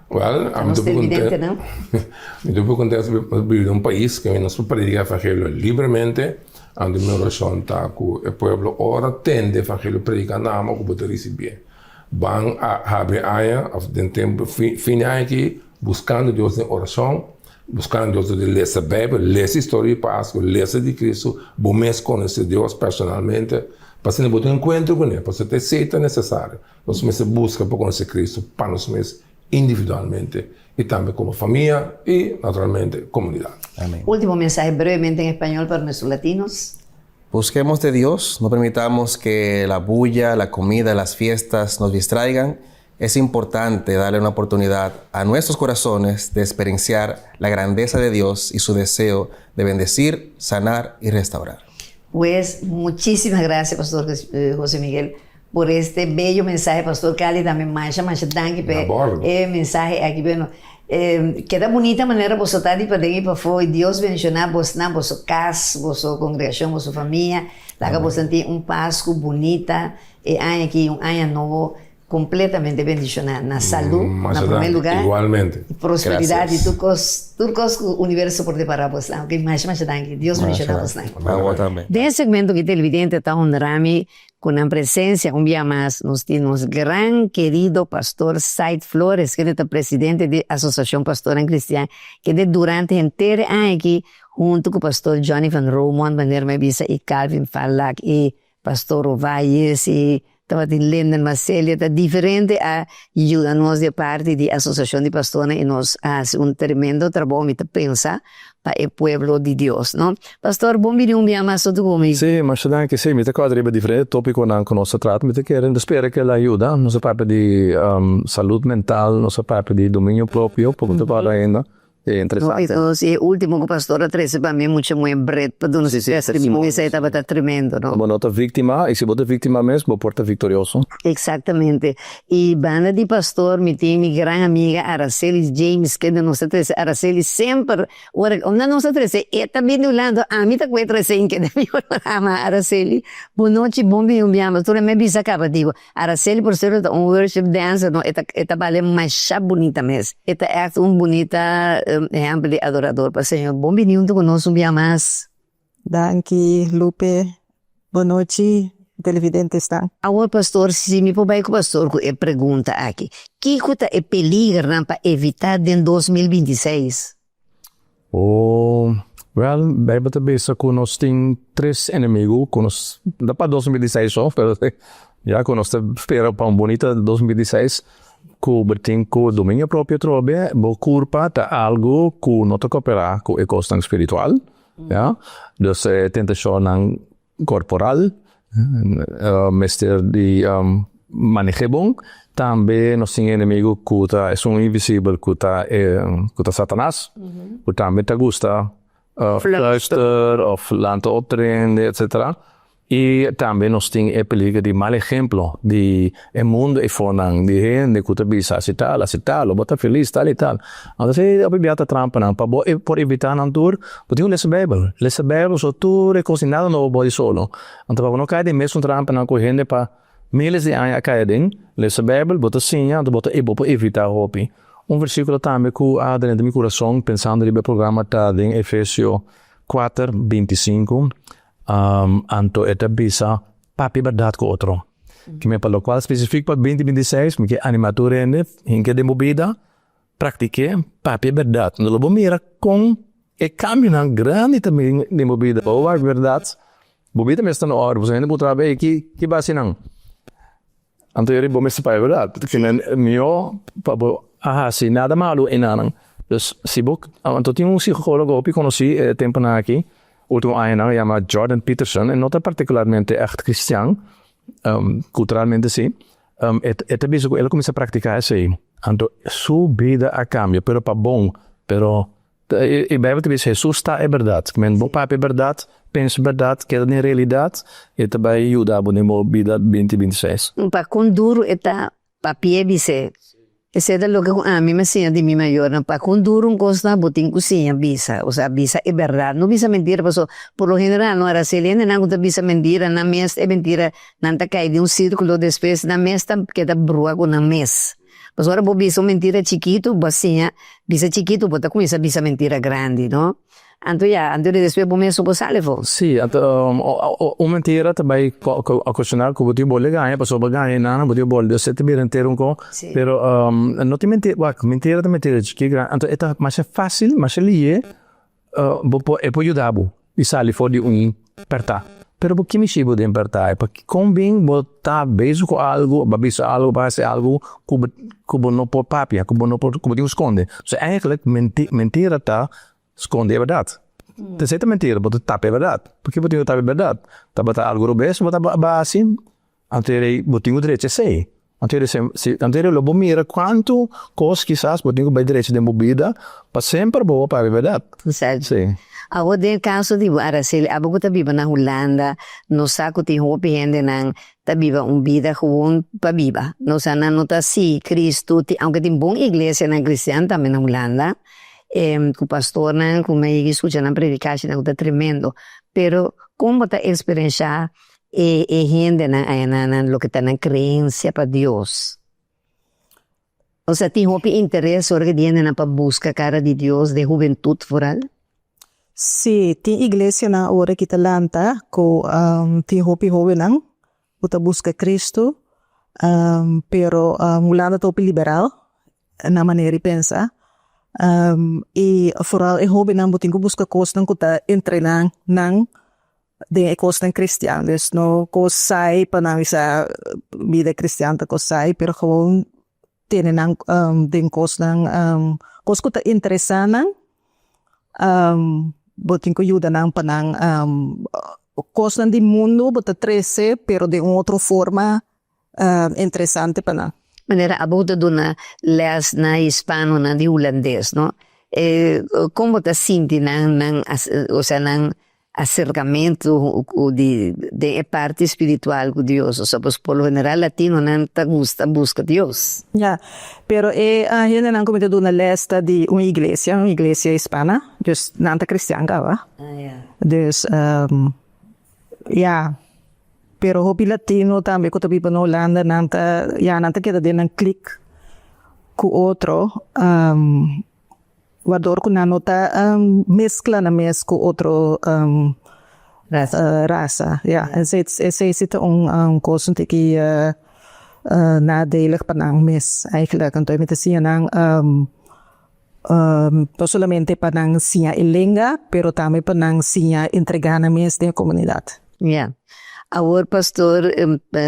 Well, Pa nos televidentenan. Mi ta hopi contento di biba den un pais cu nos por predica evangelio libremente. Anto mi oracion ta cu e pueblo ora tende evangelio predica nan amo cu bo ta ricibié. Ban a habri aña of den tempo fin di aña aki buscando Dios den oracion. Buskando Dios dor di lesa Beibel, lesa historia di Pasku, lesa di Kristu, bo mes konosé Dios personalmente, pa asina bo tin un enkuentro kuné, pasobra ta esei ta nesesario. Nos mester buska pa konosé Kristu pa nos mes individualmente i tambe komo famia i naturalmente komunidat. Amén. Último mensahe brevemente en español para nuestros latinos. Busquemos de Dios, no permitamos que la bulla, la comida, las fiestas nos distraigan. Es importante darle una oportunidad a nuestros corazones de experienciar la grandeza de Dios y su deseo de bendecir, sanar y restaurar. Pues muchísimas gracias, Pastor eh, José Miguel, por este bello mensahe. Pastor Cali tambe masha masha danki pa e mensahe aki. Bueno, eh, keda bunita manera boso ta di paden i pafó i Dios bendiciona bosnan, boso cas, boso congregacion, boso famia. Laga boso tin un Pascu bunita e aña aki, un aña nobo Completamente bendiciona na salud na primer lugar. Igualmente. Prosperidad y tur cos, tur cos cu universo por depara bosnan. Ok, masha masha danki. Dios bendiciona bosnan. Awo tambe. Den e segmento ki televidente ta honra mi cu nan presencia un bia mas nos tin nos gran querido Pastor Said Flores kende ta presidente di Asociacion Pastornan Cristian kende durante henter e aña aki hunto cu Pastor Johnny van Romondt manera mi a bisa y Calvin Fallak y Pastor Ovalles y tabatin Linden Marcelia ta diferente a yuda nos di e parti di Asociacion di Pastornan y nos a haci un tremendo trabou mi ta pensa pa e pueblo di Dios no. Pastor bon bini un bia mas otro cu mi. Sí, masha danki. Sí, mi ta kòrda riba diferente tópikonan ku nos a trata. Mi ta kere, mi ta spera ku el a yuda. Nos a papia di salud mental, nos a papia di dominio propio, poko ta kòrda ainda. E interesante. No, si e ultimo cu pastor a trece pa mi mucha muhe bret pa duna su testimonio, esey tabata tremendo, no? Bo no ta victima, y si bo ta victima mes, bo por ta victorioso. Exactamente. Y banda di pastor mi tin mi gran amiga Aracelis James, kende nos ta trece Aracelis semper ora unda nos ta trece e ta bini un lado, ami ta cu e trece en kende mi programa. Araceli, bo nochi bon bini un biaha mas, tur e me bisa caba digo. Araceli por cierto ta un worship dancer no e ta e ta bale masha bunita mes e ta echt un bunita ehempel di adorador pa Señor bon bini hunto cu nos un bia mas. Danki Lupe, bon nochi televidentesnan. Awor pastor si mi por bai cu pastor cu e pregunta aki, kico ta e peligernan pa evita den 2026? Oh, wel, Bijbel ta bisa ku nos tin tres enemigu ku nos, no pa 2016 so, pero ya ku nos ta spera pa un bunita 2016, ku bo tin ku dominio propio atrobe, bo kurpa ta algu ku no ta koperá ku e kosnan spiritual, ya, dus e tentashonnan korporal mester di maneh'é bon. Tambe nos tin e enemigu ku ta esun invisibel ku ta ku ta Satanas ku tambe ta gusta fluister òf lanta otro hende etcetera. I tambe nos tin e peliger di mal ehemplo di e mundu eifonan di hende ku ta bisa hasi tal hasi tal lo bo ta felis tal i tal. Anto esei hopi bia ta trampanan pa bo por evitá nan tur bo tin ku lesa beibel. Lesa beibel so tur e kos di nada nobo bo di solo. Anto pa bo no kai den mesun trampanan ku hende pa miles di aña a kai aden, lesa beibel bo ta siña anto bo ta bo por evitá hopi. Un versíkulo tambe ku a drenta mi kurason pensando riba e programa ta den Efesio kuater 25 Anto e ta bisa, Papia bèrdat ku otro. Kimen pa lokual spesifik pa 2026, mi ke animá tur hende, hinka den bo bida, praktik'é, papia bèrdat. Anto lo bo mira kon e kambionan grandi ta bin den bo bida. Bo wak bèrdat, bo bida mester ta na òrdu. Pasobra hende por traha bay, ki ki basi nan? Anto yori bo mester papia bèrdat. Kimen mihó pa bo a hasi nada malu enanan. Dus si bo, anto tin un psikólogo hopi konosí e tempunan aki, Ultimo añanan yama Jordan Peterson, e no ta partikularmente ègt kristian, kulturalmente si, e ta bisa ku el a kuminsá praktiká esei, anto su bida a kambia, pero pa bon, pero e Beibel ta bisa Hesus ta e bèrdat, men bo papia bèrdat, pensa bèrdat, keda den realidat, e ta bai yuda bo den bo bida binti 26. Pa kon duru e ta Papi'é bis'é, Esei ta loke ku ami mi a siña di mi mayornan, pa kon duru un kos ta, bo tin ku siña bisa, osea bisa e bèrdat, no bisa mentira, pasobra por lo general no Araceli, hendenan ku ta bisa mentira, nan mes e mentira nan ta kai den un sirkulo, despues nan mes ta keda brua ku nan mes. Pasobra ora bo bisa un mentira chikitu, bo a siña bisa chikitu, bo ta kuminsá bisa mentira grandi, no? Anto ya, anto di despues bo mes no por sali afó. Sí, anto un mentira ta bai ocasioná ku bo tin bole gaña, pasobra bo gaña e nana bo tin bole, dus e ta bira entero un ko. Pero no tin mentira, wak, mentira ta mentira, chikí, grandi, anto e ta masha fásil, masha lihe, bo por, e por yuda bo di sali for di un pèrtá. Pero bo ke mishi bo den partij? Pa kon bin bo ta bezig ku algu, bo a bisa algu, bo a hasi algu ku bo ku bo no por papia, ku bo no por ku bo tin ku skonde. So eigenlijk mentira ta skonde e bèrdat. Esei ta mentira, bo ta tapa e bèrdat. Pakiko bo tin ku tapa e bèrdat? Tabata algu robes bo ta hasi, anto bo tin ku drecha esei. Anto si anto lo bo mira kuantu kos kisas bo tin ku bai drecha den bo bida pa semper bo por papia bèrdat. Si. Awor den e kaso di bo Araceli, abo ku ta biba na Hulanda, nos sa ku tin hopi hendenan ta biba un bida gewoon pa biba. Nos sa nan no ta sigui Cristo, tin aunke tin bon iglesianan cristian tambe na Hulanda, ku pastornan ku mi a yega skucha nan predikashinan ku ta tremendo, pero kon bo ta eksperensha e e hendenan aya nan loke ta nan creencia pa Dios. Osea tin hopi interes ora di hendenan pa busca cara di Dios den hubentud vooral? Sí, tin iglesianan ora ki ta lanta ku tin hopi hobennan ku ta buska Cristo, pero Hulanda ta hopi liberal na manera di pensa i vooral e hobennan bo tin ku buska kosnan ku ta entrena nan den e kosnan kristian. Dus no kos saai pa nan bisa bida kristian ta kos saai, pero gewoon tene nan den kosnan kos ku ta interesa nan bo tin ku yuda nan pa nan kosnan di mundu bo ta trese pero den un otro forma interesante pa nan. Manera abo ta duna les na hispanonan di hulandes no kon bo ta sinti nan nan osea nan aserkamentu ku di den e parti spiritual ku Dios osea pues por lo general latinonan ta gusta buska Dios. Ya, pero e hendenan ku mi ta duna les ta di un iglesia, un iglesia hispana, dus nan ta cristian kaba. Dus ya. Pero hopi latino tambe ku ta biba na Hulanda nan ta ya nan ta keda den nan klik ku otro wador ku nan no ta meskla nan mes ku otro rasa ya esei esei si ta un kos un tiki nadelig pa nan mes eigenlijk anto mi ta siña nan No solamente pa nan siña e lenga, pero tambe pa nan siña entregá nan mes den e komunidat. Ya. Awor Pastor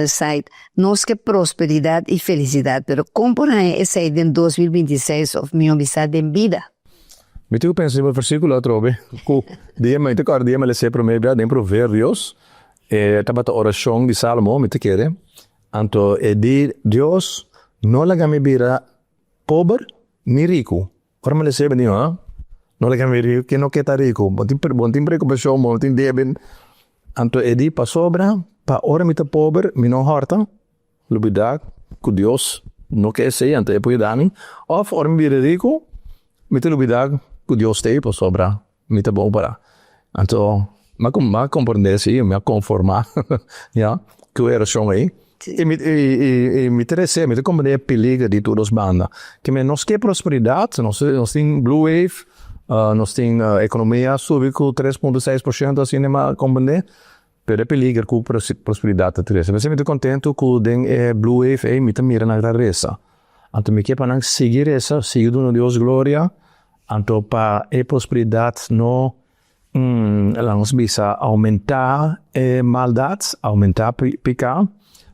Said, nos ke prosperidat i felisidat, pero kon por haña esei den 2026 òf mihó bisá den bida? Mi tin ku pensa riba e versíkulo atrobe ku dia mi ta kòrda dia mi a les'é promé bia den Proverbios, e tabata orashon di Salomo, mi ta kere, anto e di, Dios, no laga mi bira Pober ni riku. Ora mi lesa e mi di, ha? No laga mi riku, ken no ke ta riku? Bo tin bo tin preokupashon, bo no tin debe. Anto e di, pasobra pa ora mi ta pober mi no hòrta, lubidá ku Dios no ke esei, anto e por yuda mi. Òf ora mi bira riku, mi ta lubidá ku Dios ta ei pasobra Mi ta bon para. Anto mi a komprendé si, mi a konformá ya ku e rashon ei. I mi i mi ta resé, mi ta komprendé e peliger di tur dos banda. Ke men nos ke prosperidat, nos nos tin blue wave, nos tin ekonomia subi ku tres punto seis por shento asina mi a komprendé, pero e peliger ku prosperidat ta trese. P'esei mi ta kontentu ku den e blue wave ei mi ta mira nan ta resa. Anto mi ke pa nan sigui resa, sigui duna Dios gloria, Anto pa e prosperidat no, laga nos bisa, oumentá e maldat, oumentá piká,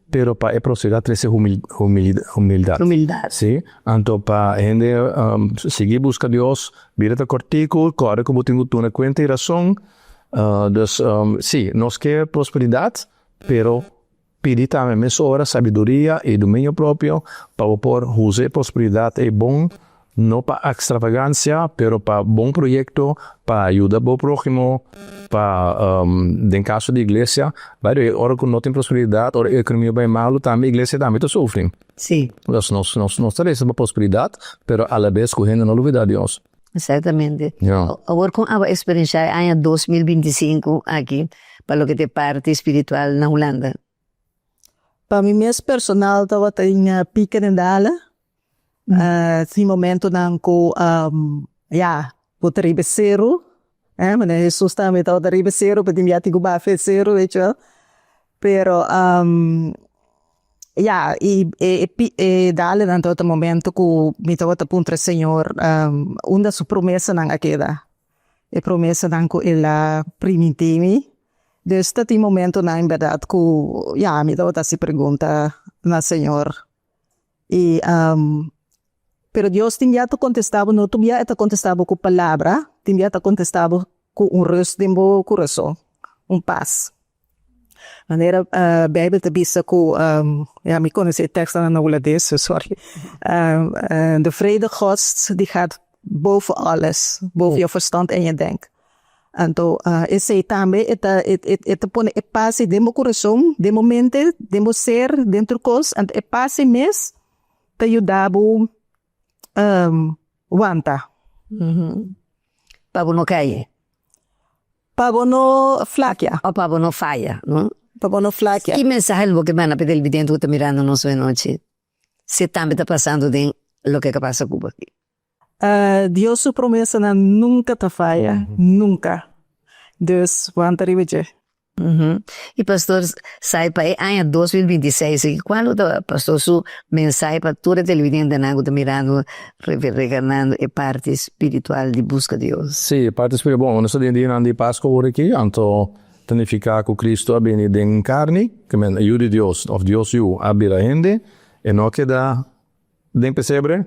pero pa e prosperidat trese humildat. Humildat. Sí. Anto pa hende sigui buska Dios, bida ta kòrtiku, kòrda ku bo tin ku tuna kuenta i rason. Dus, sí, nos ke prosperidat, pero Pidi tambe mesora sabiduria i dominio propio pa bo por usa e prosperidat ei bon, no pa ekstravagansia, pero pa bon proyekto, pa yuda bo próhimo, pa den kaso di iglesia, by the way, ora ku no tin prosperidat, ora e ekonomia bai malu tambe iglesia tambe ta sufri. Sí. Nos nos nos ta resa pa prosperidat, pero alabes ku hende no lubida Dios. Exactamente. Awor kon abo experiencia e aña 2025 aki pa loke ta e parti spiritual na Hulanda? Pa mi mes personal tabata in pica den dala. Tin momentonan ku ya bo ta riba e seru, manera Jesus tambe tabata riba e seru pero tin bia tin ku baha e seru weet je wel. Pero Ya, i e e dalenan tabata momento ku mi tabata puntra Señor unda su promesanan a keda, e promesanan ku el a primintí mi. Dus ta tin momentonan en berdad ku ya mi tabata hasi pregunta na Señor i pero Dios tin bia ta kontestá bo, no tur bia e ta kontestá bo ku palabra, tin bia ta kontestá bo ku un rust den bo kurason, un pas. Manera Bijbel ta bisa ku, ya mi konosé e tekstonan na hulandes, so sorry, de vrede Gods die gaat boven alles, boven je verstand en je denk. Anto esei tambe e ta e ta pone e pas ei den bo kurason, den bo mente, den bo ser, den tur kos, anto e pas ei mes ta yuda bo wanta. Pa bo no kai. Pa bo no flakia. O pa bo no faya, no? Pa bo no flakia. Ki mensahe lo bo ke manda pa e televidente ku ta mirando nos awe nochi, si e tambe ta pasando den loke ka pasa ku bo aki? Dios su promesanan nunka ta faya, nunka. Dus wanta riba dje. I pastor sai pa e aña 2026 aki cual lo ta pastor su mensahe pa tur e televidentenan cu ta mirando reganando e parti spiritual di busca Dios? Sí, e parti spiritual. Bon, nos ta den dianan di Pascua awor aki, anto ta nifica cu Cristo a bini den carni, ke men e Yu di Dios of Dios Yu a bira hende, e no a keda Den pesebre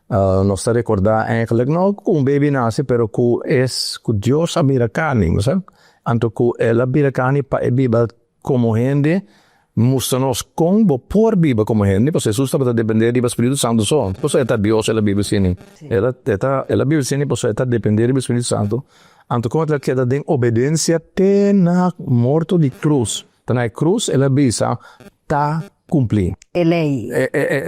nos ta rekordá eigenlijk no ku un baby nase pero ku es ku Dios a bira karni, bo sa? Anto ku el a bira karni pa e biba komo hende, mustra nos kon bo por biba komo hende, pasobra Hesus tabata dependé riba Spiritu Santu so, pasobra e ta Dios el a biba asina, el a e ta el a biba asina pasobra e ta dependé riba Spiritu Santu, anto kon el a keda den obedensia te na morto di krus. Ta na e krus el a bisa, Ta kumplí. E lei.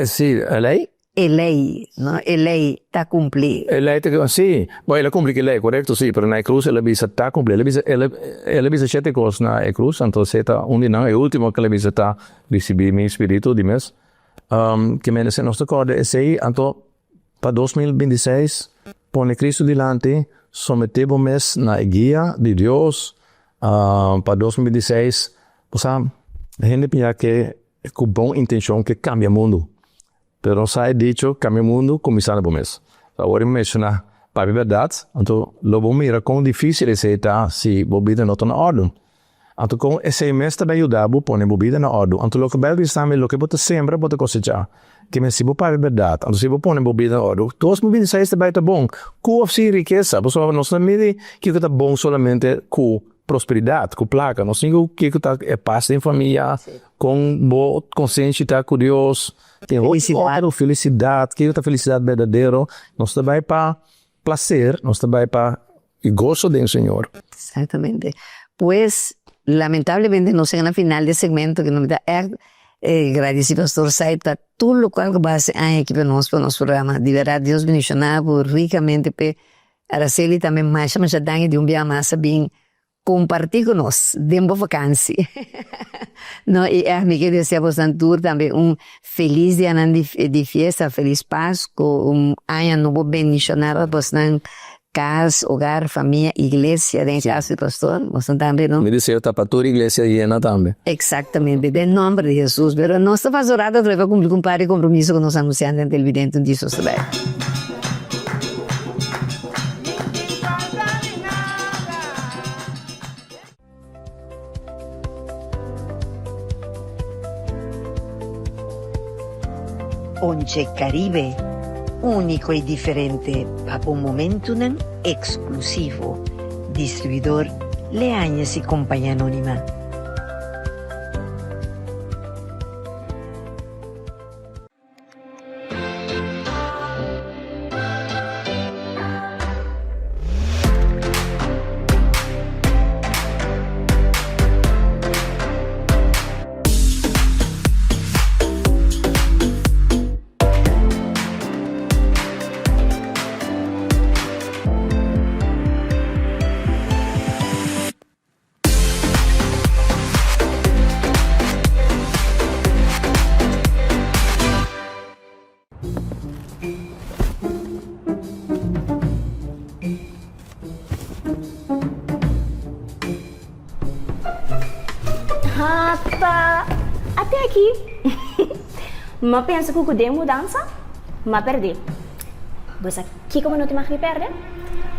Sí, e lei? E lei, no? E lei ta kumplí. E lei ta, sí. Bo, el a kumpli ku e lei, korekto, sí. Pero na e krus el a bisa, Ta kumplí. El a bisa, el a, el a bisa shete kos na e krus, anto esei ta un di nan. E último ku el a bisa ta, Risibí mi spiritu di mes. Ke mende si nos ta kòrda esei, anto pa 2026 pone Kristu dilanti, someté bo mes na e guia di Dios, Pa 2026, bo sa, hende piña ke ku bon intenshon ke kambia mundu, pero no sa e dicho kambia mundu kuminsá na bo mes. Awor mi menshoná papia bèrdat, anto lo bo mira kon difísil esei ta si bo bida no ta na òrdu. Anto kon esei mes ta bai yuda bo pone bo bida na òrdu. Anto loke Bijbel bisa tambe, loke bo ta sembra bo ta kosechá. Ke men si bo papia bèrdat, anto si bo pone bo bida na òrdu, 2026 ta bai ta bon, ku òf sin rikesa. Pasobra nos no midi kiko ta bon solamente ku prosperidat, ku plaka. Nos tin ku kiko ta e pas den famia, kon bo konsenshi ta ku Dios, tin hopi otro felisidat, kiko ta felisidat berdadero. Nos ta bai pa plaser, nos ta bai pa E goso den Señor. Exactamente. Pues, lamentablemente nos yega na final di e segmento ki no mi ta ègt gradisi Pastor Said pa tur lokual ku bo hasi aña aki pa nos, pa nos programa. Di bèrdat Dios bendishoná bo rikamente p'e. Araceli tambe masha masha danki di un bia mas a bin kompartí ku nos den bo vakansi. No, i ègt mi ke desea bosnan tur tambe un felis dianan di fiesta, felis Pasku, un aña nobo bendishoná pa bosnan. Cas, hogar, famia, iglesia, den caso di pastor, boso tambe no? Mi deseo ta pa tur iglesia yena tambe. Exactamente, den nomber di Jesus. Pero nos ta pasa un rato atrobe pa cumpli cu un par di compromiso cu nos a anuncia den televidente un dia so ta bay. Onche Caribe, úniko i diferente pa bo momentunan eksklusivo. Distribuidor Leañez i Compañía Anónima. Hata! Ate aki! M'a pensa ku ku den mudansa, m'a pèrdè. Bo sa kiko bo no tin mag di pèrdè?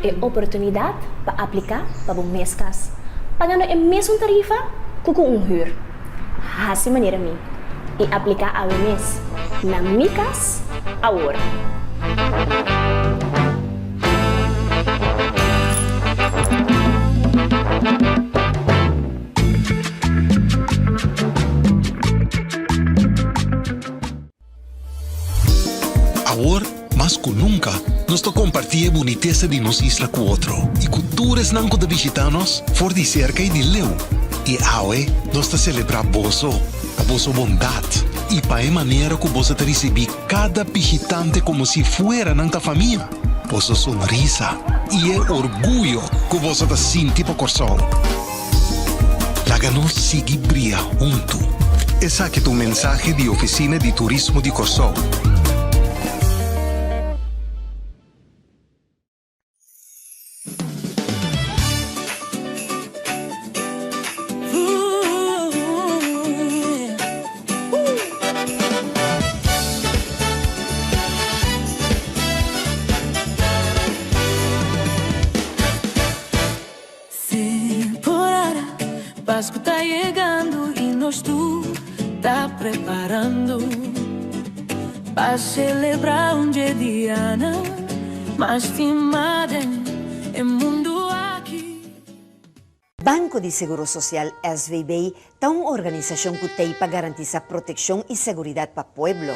E oportunidat pa apliká pa bo mes kas. pagando e mesun tarifa ku ku un hür. Hasi manera mi i apliká awe mes na Mi Kas Awor. Awor, mas ku nunka, nos ta kompartí e bunitesa di nos isla ku otro i ku tur esnan ku ta bishitá nos for di serka i di leu. I awe nos ta selebrá boso pa boso bondat i pa e manera ku boso ta risibí kada bishitante komo si fuera nan ta famia. Boso sonrisa i e orguyo ku boso ta sinti pa Kòrsou. Laga nos sigui bria huntu. Esaki ta un mensahe di Ofisina di Turismo di Kòrsou. Temporada Pascu ta yegando y nos tur ta preparando pa celebra un dje dianan mas stima den e mundo aki. Banco di Seguro Social, SVB, ta un organisashon ku t'ei pa garantisá protekshon i seguridat pa pueblo.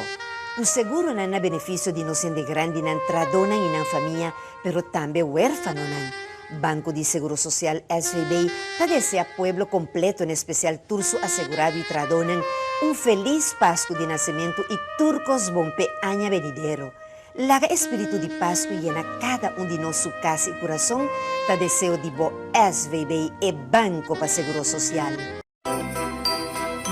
Ku seguronan na benefisio di nos hende grandinan, tradónan i nan famia, pero tambe wérfanonan. Banco di Seguro Social, SVB, ta deseá pueblo kompleto, en espesial tur su asegurado i tradónan, un felis Pasku di Nasementu i tur kos bon p'e aña benidero. Laga e spiritu di Pasku yena kada un di nos su kas i kurason, ta deseo di bo SVB, e banko pa seguro sosial.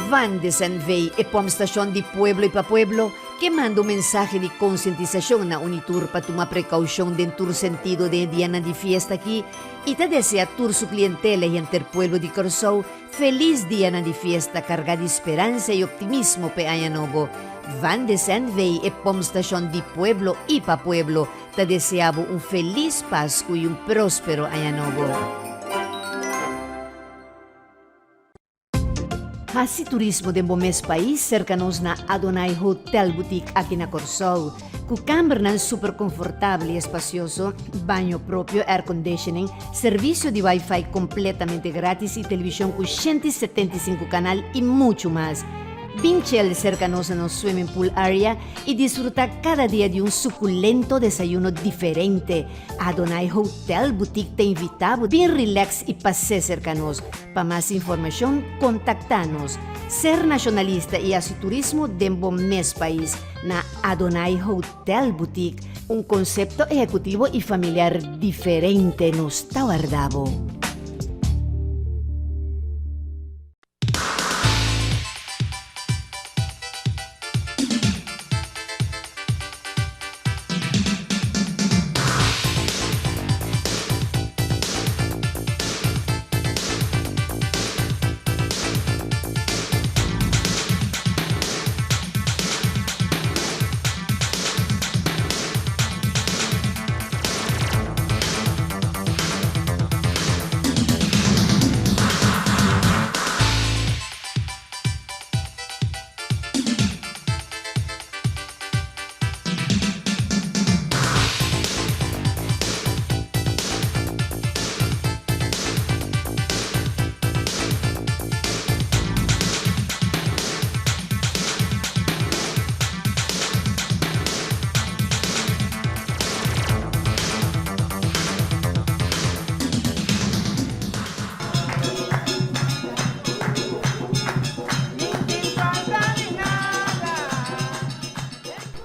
Van de Zandvee, e pompstashon di pueblo i pa pueblo, ke manda un mensahe di konsientisashon na Unitur pa tuma prekoushon den tur sentido den e dianan di fiesta aki i ta desea tur su klientela i henter pueblo di Kòrsou felis dianan di fiesta kargá di speransa i optimismo p'e aña nobo. Van de Zandvee, e pompstashon di pueblo i pa pueblo, Ta desea bo un felis Pasku i un próspero aña nobo. Hasi turismo den bo mes pais serka nos na Adonai Hotel Boutique aki na Kòrsou. Ku kambernan super konfortabel i espasioso, baño propio, airconditioning, servisio di wifi kompletamente gratis i televishon ku 175 kanal i muchu mas. Bin chel serka nos na nos swimming pool area i disfrutá kada dia di un sukulento desayuno diferente. Adonai Hotel Boutique ta invitá bo bin relax i pas'é serka nos. Pa mas informashon kontaktá nos. Ser nashonalista i hasi turismo den bo mes pais na Adonai Hotel Boutique, un konsepto ehekutivo i familiar diferente nos ta warda bo.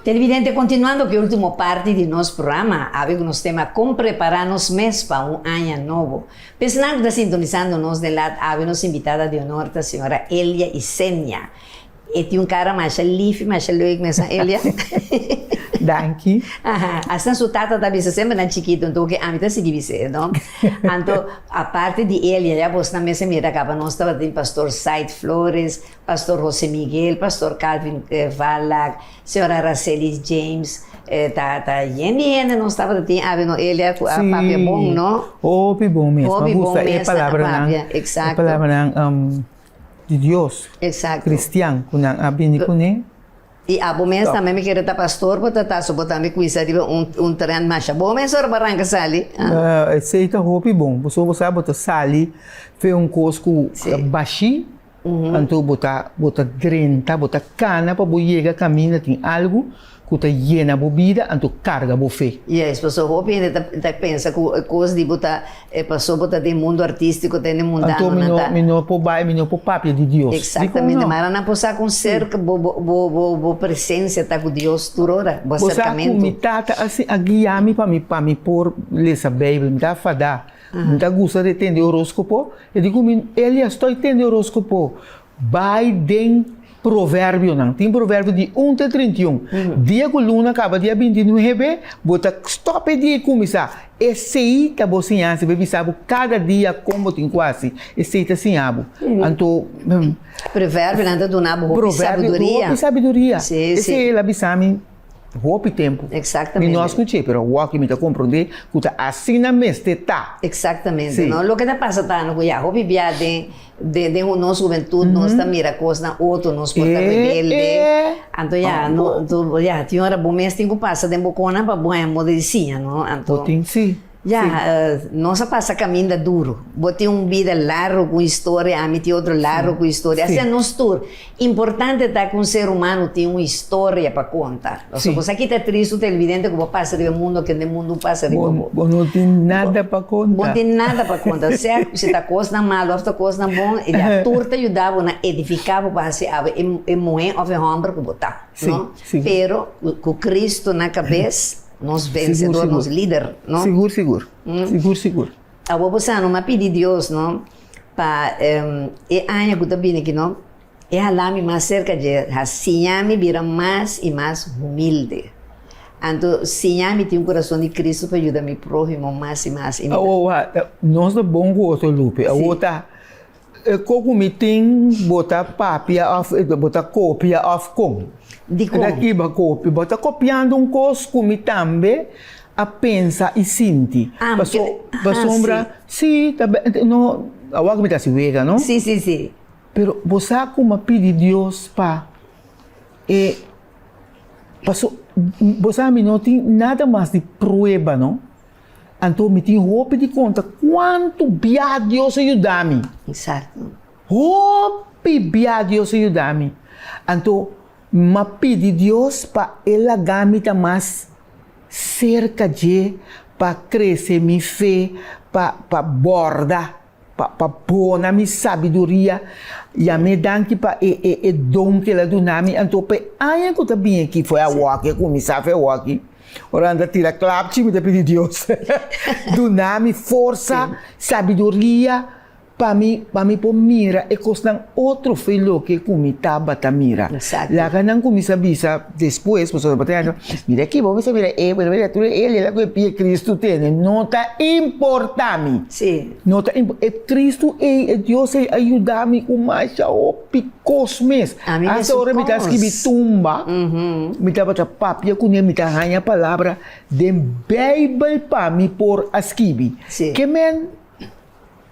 Televidente, continuando cu e ultimo parti di nos programa, awe cu nos tema Con prepara nos mes pa un aña nobo. P'esnan cu ta sintonisando nos den lat awe nos invitada di honor ta señora Elia Isenia. E tin un cara masha lifi, masha leuk, mesa Elia. Danki. Aha, asina su tata ta bisa semper nan chikito, anto ke ami ta sigui bis'é, no? Anto, aparte di Elia, ya bosnan mester mira kaba nos tabatin Pastor Said Flores, Pastor Jose Miguel, Pastor Calvin Valak, Señora Araceli James, ta ta yen di hende nos tabata tin awe no Elia ku a papia bon no? Hopi bon mes, Hopi mi bon gusta e mes nan a palabranan, papia, e exacto. palabranan di Dios, Exacto. cristian ku nan a bini kuné. I abo mes Top. tambe mi kere ta pastor bo ta ta so bo tambe kuinsa riba un un trend masha bon mes ora bo ranka sali. Esei ta hopi bon, pasobra bo sa bo ta sali fe un kos ku ta bashí. Anto bo ta bo ta drenta, bo ta kana pa bo yega kaminda tin algu ku ta yena bo bida, anto karga bo fe. Yes, pasobra hopi hende ta ta pensa ku e kos di bo ta e pasobra bo ta den mundu artístiko, ta den Anto mi mundanonan no ta. mi no por bai, mi no por papia di Dios. Dikon Exactamente, no? mara nan por sa kon serka bo bo bo bo bo presensia ta ku Dios tur ora, bo Bo sa ku aserkamentu. mi tata a si a guia mi pa mi pa mi por lesa Beibel, mi ta fadá. Mi ta gusta di tende horóscopo. E di ku mi, Elias, toi tende horóscopo. Bai den proverbionan. Tin proverbio di un te 31. Dia ku luna kaba dia 29, bo ta stòp e dia i kuminsá. Esei ta bo siñansa. Bo bisa bo kada dia kon bo tin ku hasi. Esei ta siña bo. Anto. Proverbionan ta duna bo hopi sabiduria. Hopi sabiduria. Sí, sí. Esei el a bisa mi. Hopi tempu. Exactamente. Mi no a scuché, pero awor aki mi ta comprendé cu ta asina mester ta. Exactamente, Sí. no? Loke ta pasa ta no cu ya hopi bia den den den nos hubentud nos ta mira cosnan otro, nos por ta Eh, rebelde. eh. Anto ya, no, anto ya tin ora bo mes tin cu pasa den bo conan pa bo haña modo di siña, no? Anto. Bo tin, sí. Ya, nos a pasa caminda duro. Bo tin un bida largo cu historia, ami tin otro largo cu historia. Asina nos tur. Importante ta cu un ser humano tin un historia pa conta. Pasobra bo sa kita tristo televidente cu bo pasa riba e mundo kende mundo pasa riba bo. Bo no tin nada pa conta. Bo no tin nada pa conta. Sea si ta cosnan malo of ta cosnan bon, ya tur ta yuda bo na edifica bo pa haci abo e muhe of e homber cu bo ta. No? Pero cu Cristo na cabes. Nos vencedor, nos lider, no? Sigur, sigur. Sigur, sigur. Awor bo sa, no? Mi a pidi Dios, no? Pa e aña ku ta bini aki, no? E hala mi mas serka dje, a siña mi bira mas i mas humilde. Anto, siña mi tin un kurason di Cristo pa yuda mi próhimo mas i mas. Awor, nos ta bon ku otro, Lupe. Awor ta E ko ku mi tin bo ta papia òf bo ta kopia òf kon? Dikon? Ta kiba kopia? Bo ta kopiando un kos ku mi tambe a pensa i sinti. Ah, Paso, pasobra, si, ta no, awor ku mi ta hasi wega, no? Si, si, si. Pero bo sa ku mi a pidi Dios pa e, paso, bo sa mi no tin nada mas di prueba, no? Anto mi tin hopi di konta kuantu bia Dios a yuda mi. Exacto. Hopi bia Dios a yuda mi. Anto m'a pidi Dios pa e laga mi ta mas serka dje, pa krese mi fe, pa pa borda, pa pa bona mi sabiduria. Yam'é danki pa e e e don ku el a duna mi. Anto pa e aña ku ta bini aki, foi awoki, a kuminsá foi awoki. Ora nan ta tira klapchi mi ta pidi Dios duna mi forsa, sabiduria pa mi pa mi por mira e kosnan otro fe loke ku mi tabata mira. Laga nan kuminsa bisa despues pasobra bo ta yanda mira aki bo mester mira e bo ta mira tur e lela ku e pia Cristo tene no ta importa mi no ta e Cristo ei e Dios ei a yuda mi ku masha hopi kos mes. Asta ora mi ta skibi tumba, mi tabata papia kuné, mi ta haña palabra den Beibel pa mi por a skibi. Ke men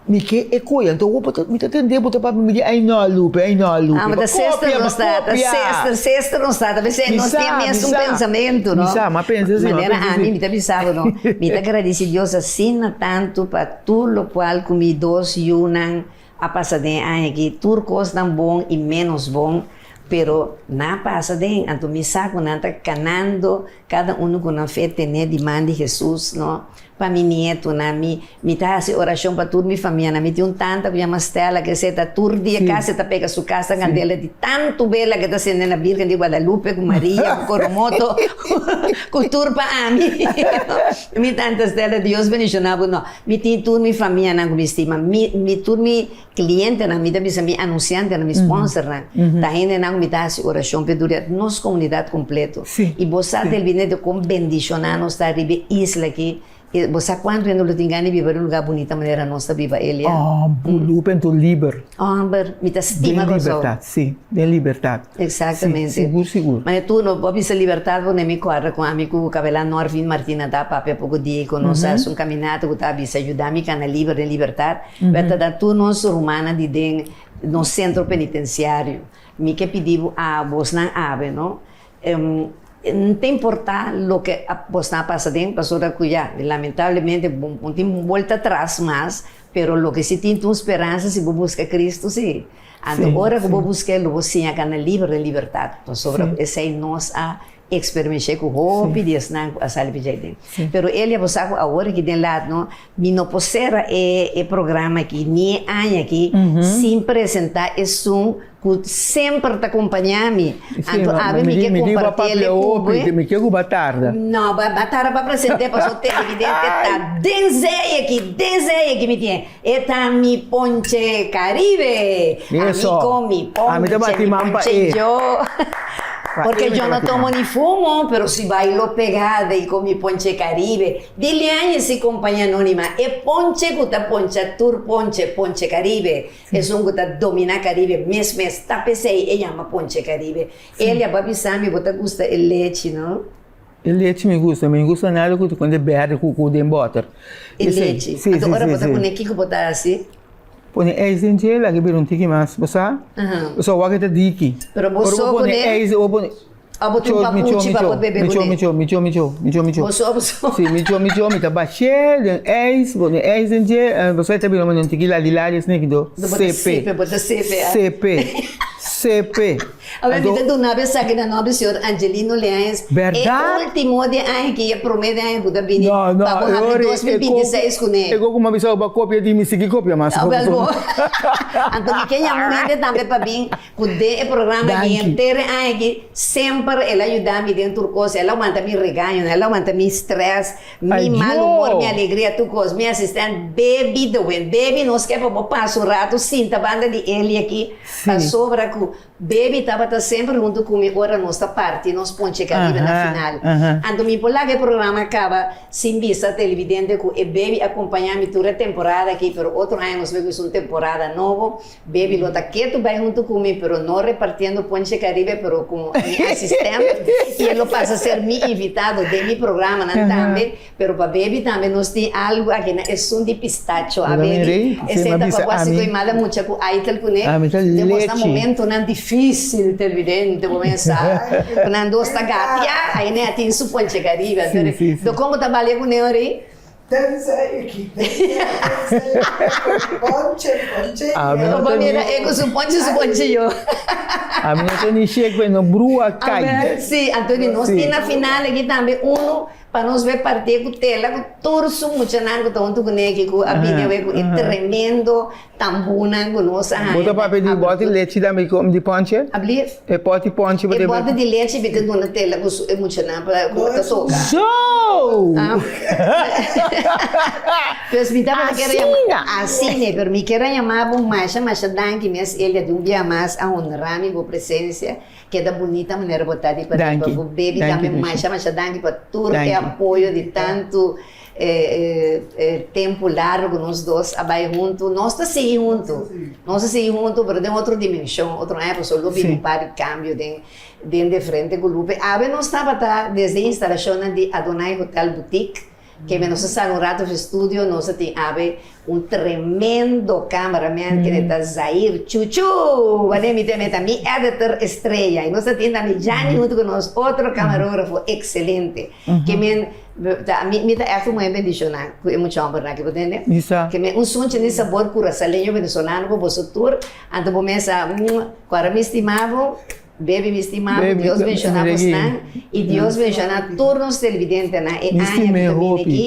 mi ke e koe, anto bo ta mi ta tende bo ta papia, mi di ai no Lupe, ai no Lupe, Ah, bo ta sester kopia, bo nos ta, ta kopia. sester, sester nos ta, ta p'esei Mi nos sa, tin mi mesun sa. pensamentu, no? Mi sa, m'a pensa si, m'a Manera pensa ami, si. mi ta bisa bo, no, mi ta gradisi Dios asina tantu pa tur lokual ku mi dos yunan A pasa den e aña aki tur kosnan bon i ménos bon, pero nan a pasa den, anto mi sa ku nan ta kanando kada unu ku nan fe tené di man di Hesus, no? pa mi nietonan, mi mi ta hasi orashon pa tur mi famianan. Mi tin un tanta ku yama Stella ku esei ta tur dia kasi ta pega su kas ta kandela di tantu bela ke ta sende na Birgen di Guadalupe ku Maria ku Coromoto ku tur pa ami. Mi tanta Stella Dios bendishona bo. No, mi tin tur mi famianan ku mi stima, mi mi tur mi Clientenan, mi ta bisa mi anunciantenan, mi sponsornan, ta hendenan cu mi ta haci oracion p'e dura nos comunidad completo. Y bo sa televidente con bendiciona nos ta riba e isla aki, y bo sa cuanto hende lo tin gana di biba den un lugar bunita manera nos ta biba, Elia? Oh, bulup en tur liber. Homber, mi ta stima Den Kòrsou. libertad, si, den libertad. Exactamente. Si, sigur, sigur. Mane tur no, bo a bisa libertad bo ne mi corda con ami cu Cabelan Norvin Martina ta papia poco dia cu nos a haci un caminata cu ta bisa yuda mi cana liber den libertad. Wet ta da tur nos rumannan di den nos sentro penitensiario. Mi ke pidi bo a bosnan awe, no? N ta importá loke a bosnan a pasa den, pasobra ku ya, lamentablemente bo no tin bolta atras mas, pero loke si tin ta un speransa si bo buska Cristo si. Anto ora ku bo busk'El lo bo siña kana liber den libertat, pasobra esei nos a Expermenshe ku hopi di esnan ku a sali pa djai den. Pero Elia bo sa ku awor aki den lat no, mi no por sera e e programa aki ni e aña aki sin presenta esun ku semper ta kompaña mi. Anto awe mi ke kompartiel e ku bo. Mi ke ku bo a tarda. No, bo a tarda pa present'é pasobra televidente ta den zee aki, den zee aki mi tin. E ta mi ponche Caribe. Eso. Ami con mi ponche, Ami ta bati mi man pa ponche e. yo. Pa Porque e mi yo ta no bati tomo man. ni fumo, pero si bailo pegada y con mi ponche Caribe. Dile aña si compañía anónima, e ponche cu ta poncha tur ponche, ponche Caribe. Esun cu ta domina Caribe mes mes. Ta p'esey e yama ponche Caribe. Elia, bo a bisa mi bo ta gusta e lechi, no? E lechi mi gusta, mi no gusta nada ku ta kende berde ku ku den bòter. E lechi. Si, Anto si, ora si, bo ta si. pone kiko bo ta hasi? Pone ijs den dje, laga e bira un tiki mas, bo sa? Pasobra wak e ta diki. Pero bo Ora so bo pone kuné? ijs, bo pone. Of bo tin un papuchi pa por bebe kuné? Micho, micho, micho, micho, micho. Bo so, bo so. Si, micho, micho, mi ta bashé den ijs, pone ijs den dje, bo sa e ta bira un tiki lali lali asina kido. Bo ta sepe, bo ta sepe, ah. Sepe, sepe. Awe mi ta duna bo esaki na nomber señor Angelino Leañez. Berdad? E ultimo di aña aki, e prome di aña ku ta bini No, no, pa bo habri 2026 kuné. E koko m'a bisa bo kopia di mi sigui kopia mas. Awel bo. Anto mi ke yama un hende tambe pa bin ku den e programa aki Danki. henter e aña aki semper el a yuda mi den tur kos. El a wanta mi regañonan, el a wanta mi stress, mi Ay, mal humor, mi yo! alegria, tur kos. Mi asistent Baby de Win. Baby nos ke pa bo pasa un rato sinta banda di Eli aki pasobra ku Baby tabata semper huntu ku mi ora nos ta parti nos ponche Caribe na final. Anto mi por laga e programa kaba sin bisa televidente ku e Baby a kompañá mi tur e temporada aki, pero otro aña nos lo kuminsá un temporada nobo. Baby lo ta ketu bai huntu ku mi, pero no repartiendo ponche Caribe, pero ku mi asistent i e lo pasa ser mi invitado den mi programanan tambe. Pero pa baby tambe nos tin algo aki na esun di pistacho a baby. Esei ta pa bo hasi koe mala mucha ku aitel kuné. Den bos na momentonan dificil televidente bo mesa ku nan dos ta gatia ai ne a tin su ponche caribe anto do kon bo ta balia kuné ori? Tenzij aki tenzij ponche ponche yo. Bo mira e ku su ponche su ponche yo. Ami no ta ni shek pe no brua kai. Si anto di nos tin na final aki tambe uno Pa nos bay partie cu tela cu tur su muchanan cu ta hunto cu neki cu a bini awe cu e tremendo tambunan cu nos a haña. Bo ta papia di bòti lechi tambe cu di ponche? Ablief? E pòti ponche bo E ta. bòti di lechi mi ta duna tela cu su e muchanan pa cu ta toca. So! Pues mi tabata kere yama. Asina! Pero mi kere a yama bo masha masha danki mes Elia di un bia mas a honra mi bo presencia. Keda bunita manera bo ta di pa riba bo baby tambe masha masha danki pa tur e apoyo di tantu tempu largo ku nos dos a bai huntu nos ta sigui huntu nos ta sigui huntu pero den otro dimenshon otro aña pasobra lo bini un par di kambio den den diferente grupo awe nos tabata desde instalashonnan di Adonai Hotel Boutique. Keme nos a sali un rato di studio, nos a tin awe un tremendo cameraman kende ta Zair Chuchu! Wanneer mi ta meta mi editor estrella y nos a tin tambe Gianni hunto cu nos, otro camarografo excelente. Kemen ta mi mi ta echt un muher bendiciona cu e mucha hombernan aki, bo tende? Kemen un sunchi di sabor curasaleño venezolano pa boso tur, anto bo mesa, cu ora mi stima bo. Baby mi stima bo, Dios benshoná bosnan i Dios benshoná tur nos televidentenan e aña ku ta bini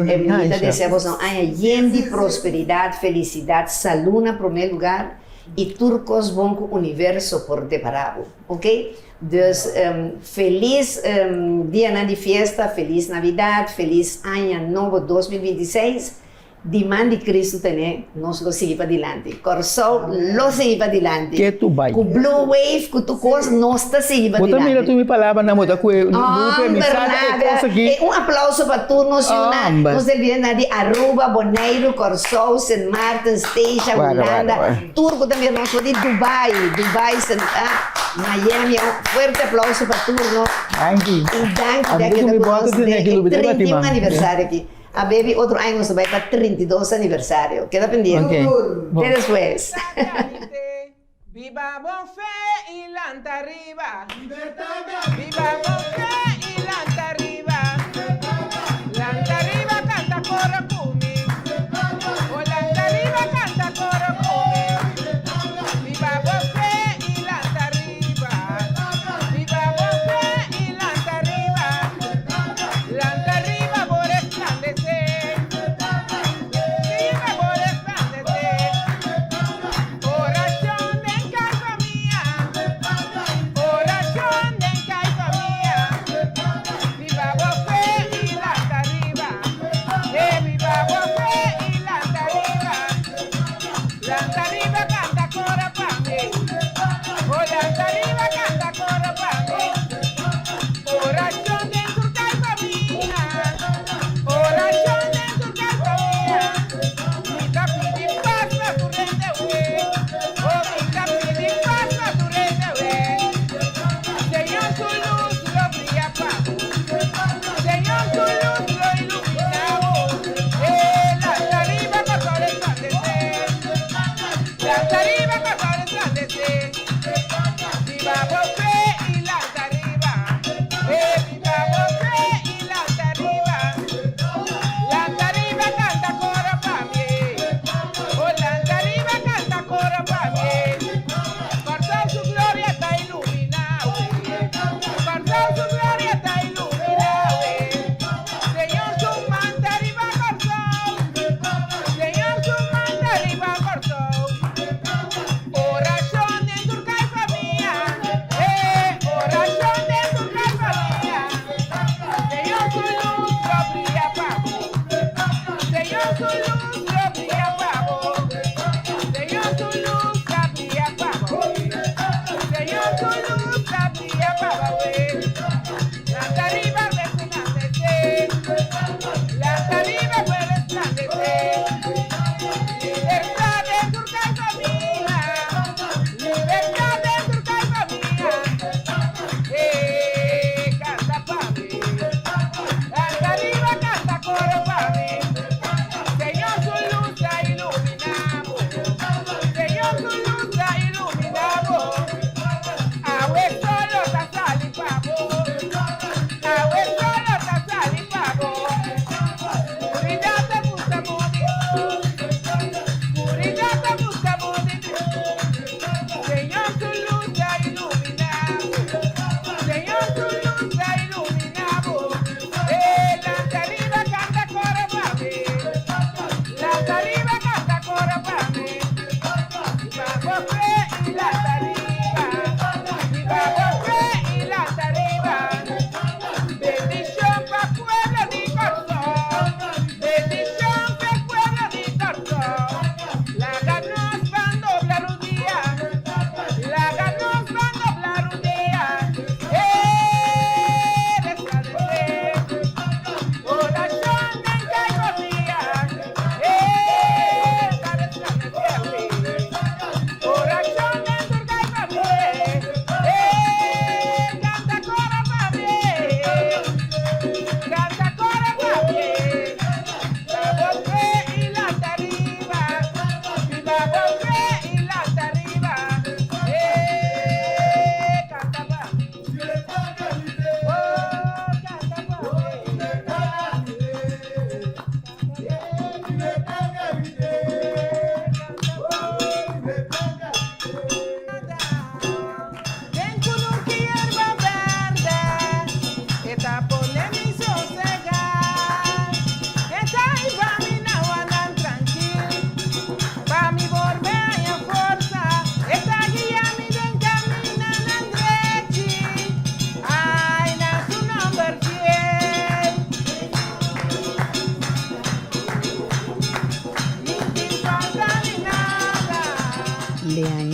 aki. Mi ta desea bosnan un aña yen di prosperidat, felisidat, salú na promé lugar i tur kos bon ku universo por depará bo. Ok? Dus felis dianan di fiesta, felis Navidat, felis aña nobo 2026. Di man di Cristo tene, nos lo sigui padilanti. Kòrsou lo sigui padilanti. Ke tu bai. Ku Blue Wave, ku tur kos, nos ta sigui Bo ta padilanti. mira tur mi palabranan, bo ta kue Lupe, mi Homber, sa e nada. kos aki. E un aplauso pa tur nos yunan. Homber. Nos televidentenan di Aruba, Boneiru, Kòrsou, Sint Maarten, Statia, Wara, wara, Hulanda, wara. tur ku ta mira nos for di Dubai, Dubai, Sint, ah, Miami. Un fuerte aplauso pa tur nos. Danki. I danki A di a mi ku keda mi ku bòter nos tene den aki, e Lupe, ta bati 31 man. aniversario aki. A baby otro aña nos ta bai pa 32 aniversario. Keda pendiente. Ok. Te despues. Biba bo fe i lanta riba. Biba bo fe i lanta riba. Lanta riba kanta koro ku mi. O lanta riba kanta koro ku mi. Biba bo fe i lanta riba. Biba bo fe i lanta riba. Lanta riba bo resplandesé. Riba bo resplandesé. Orashon den kai famia. Orashon den kai famia.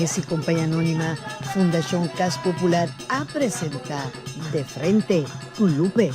Mes y Compañía Anónima, Fundacion Cas Popular a presenta De Frente cu Lupe.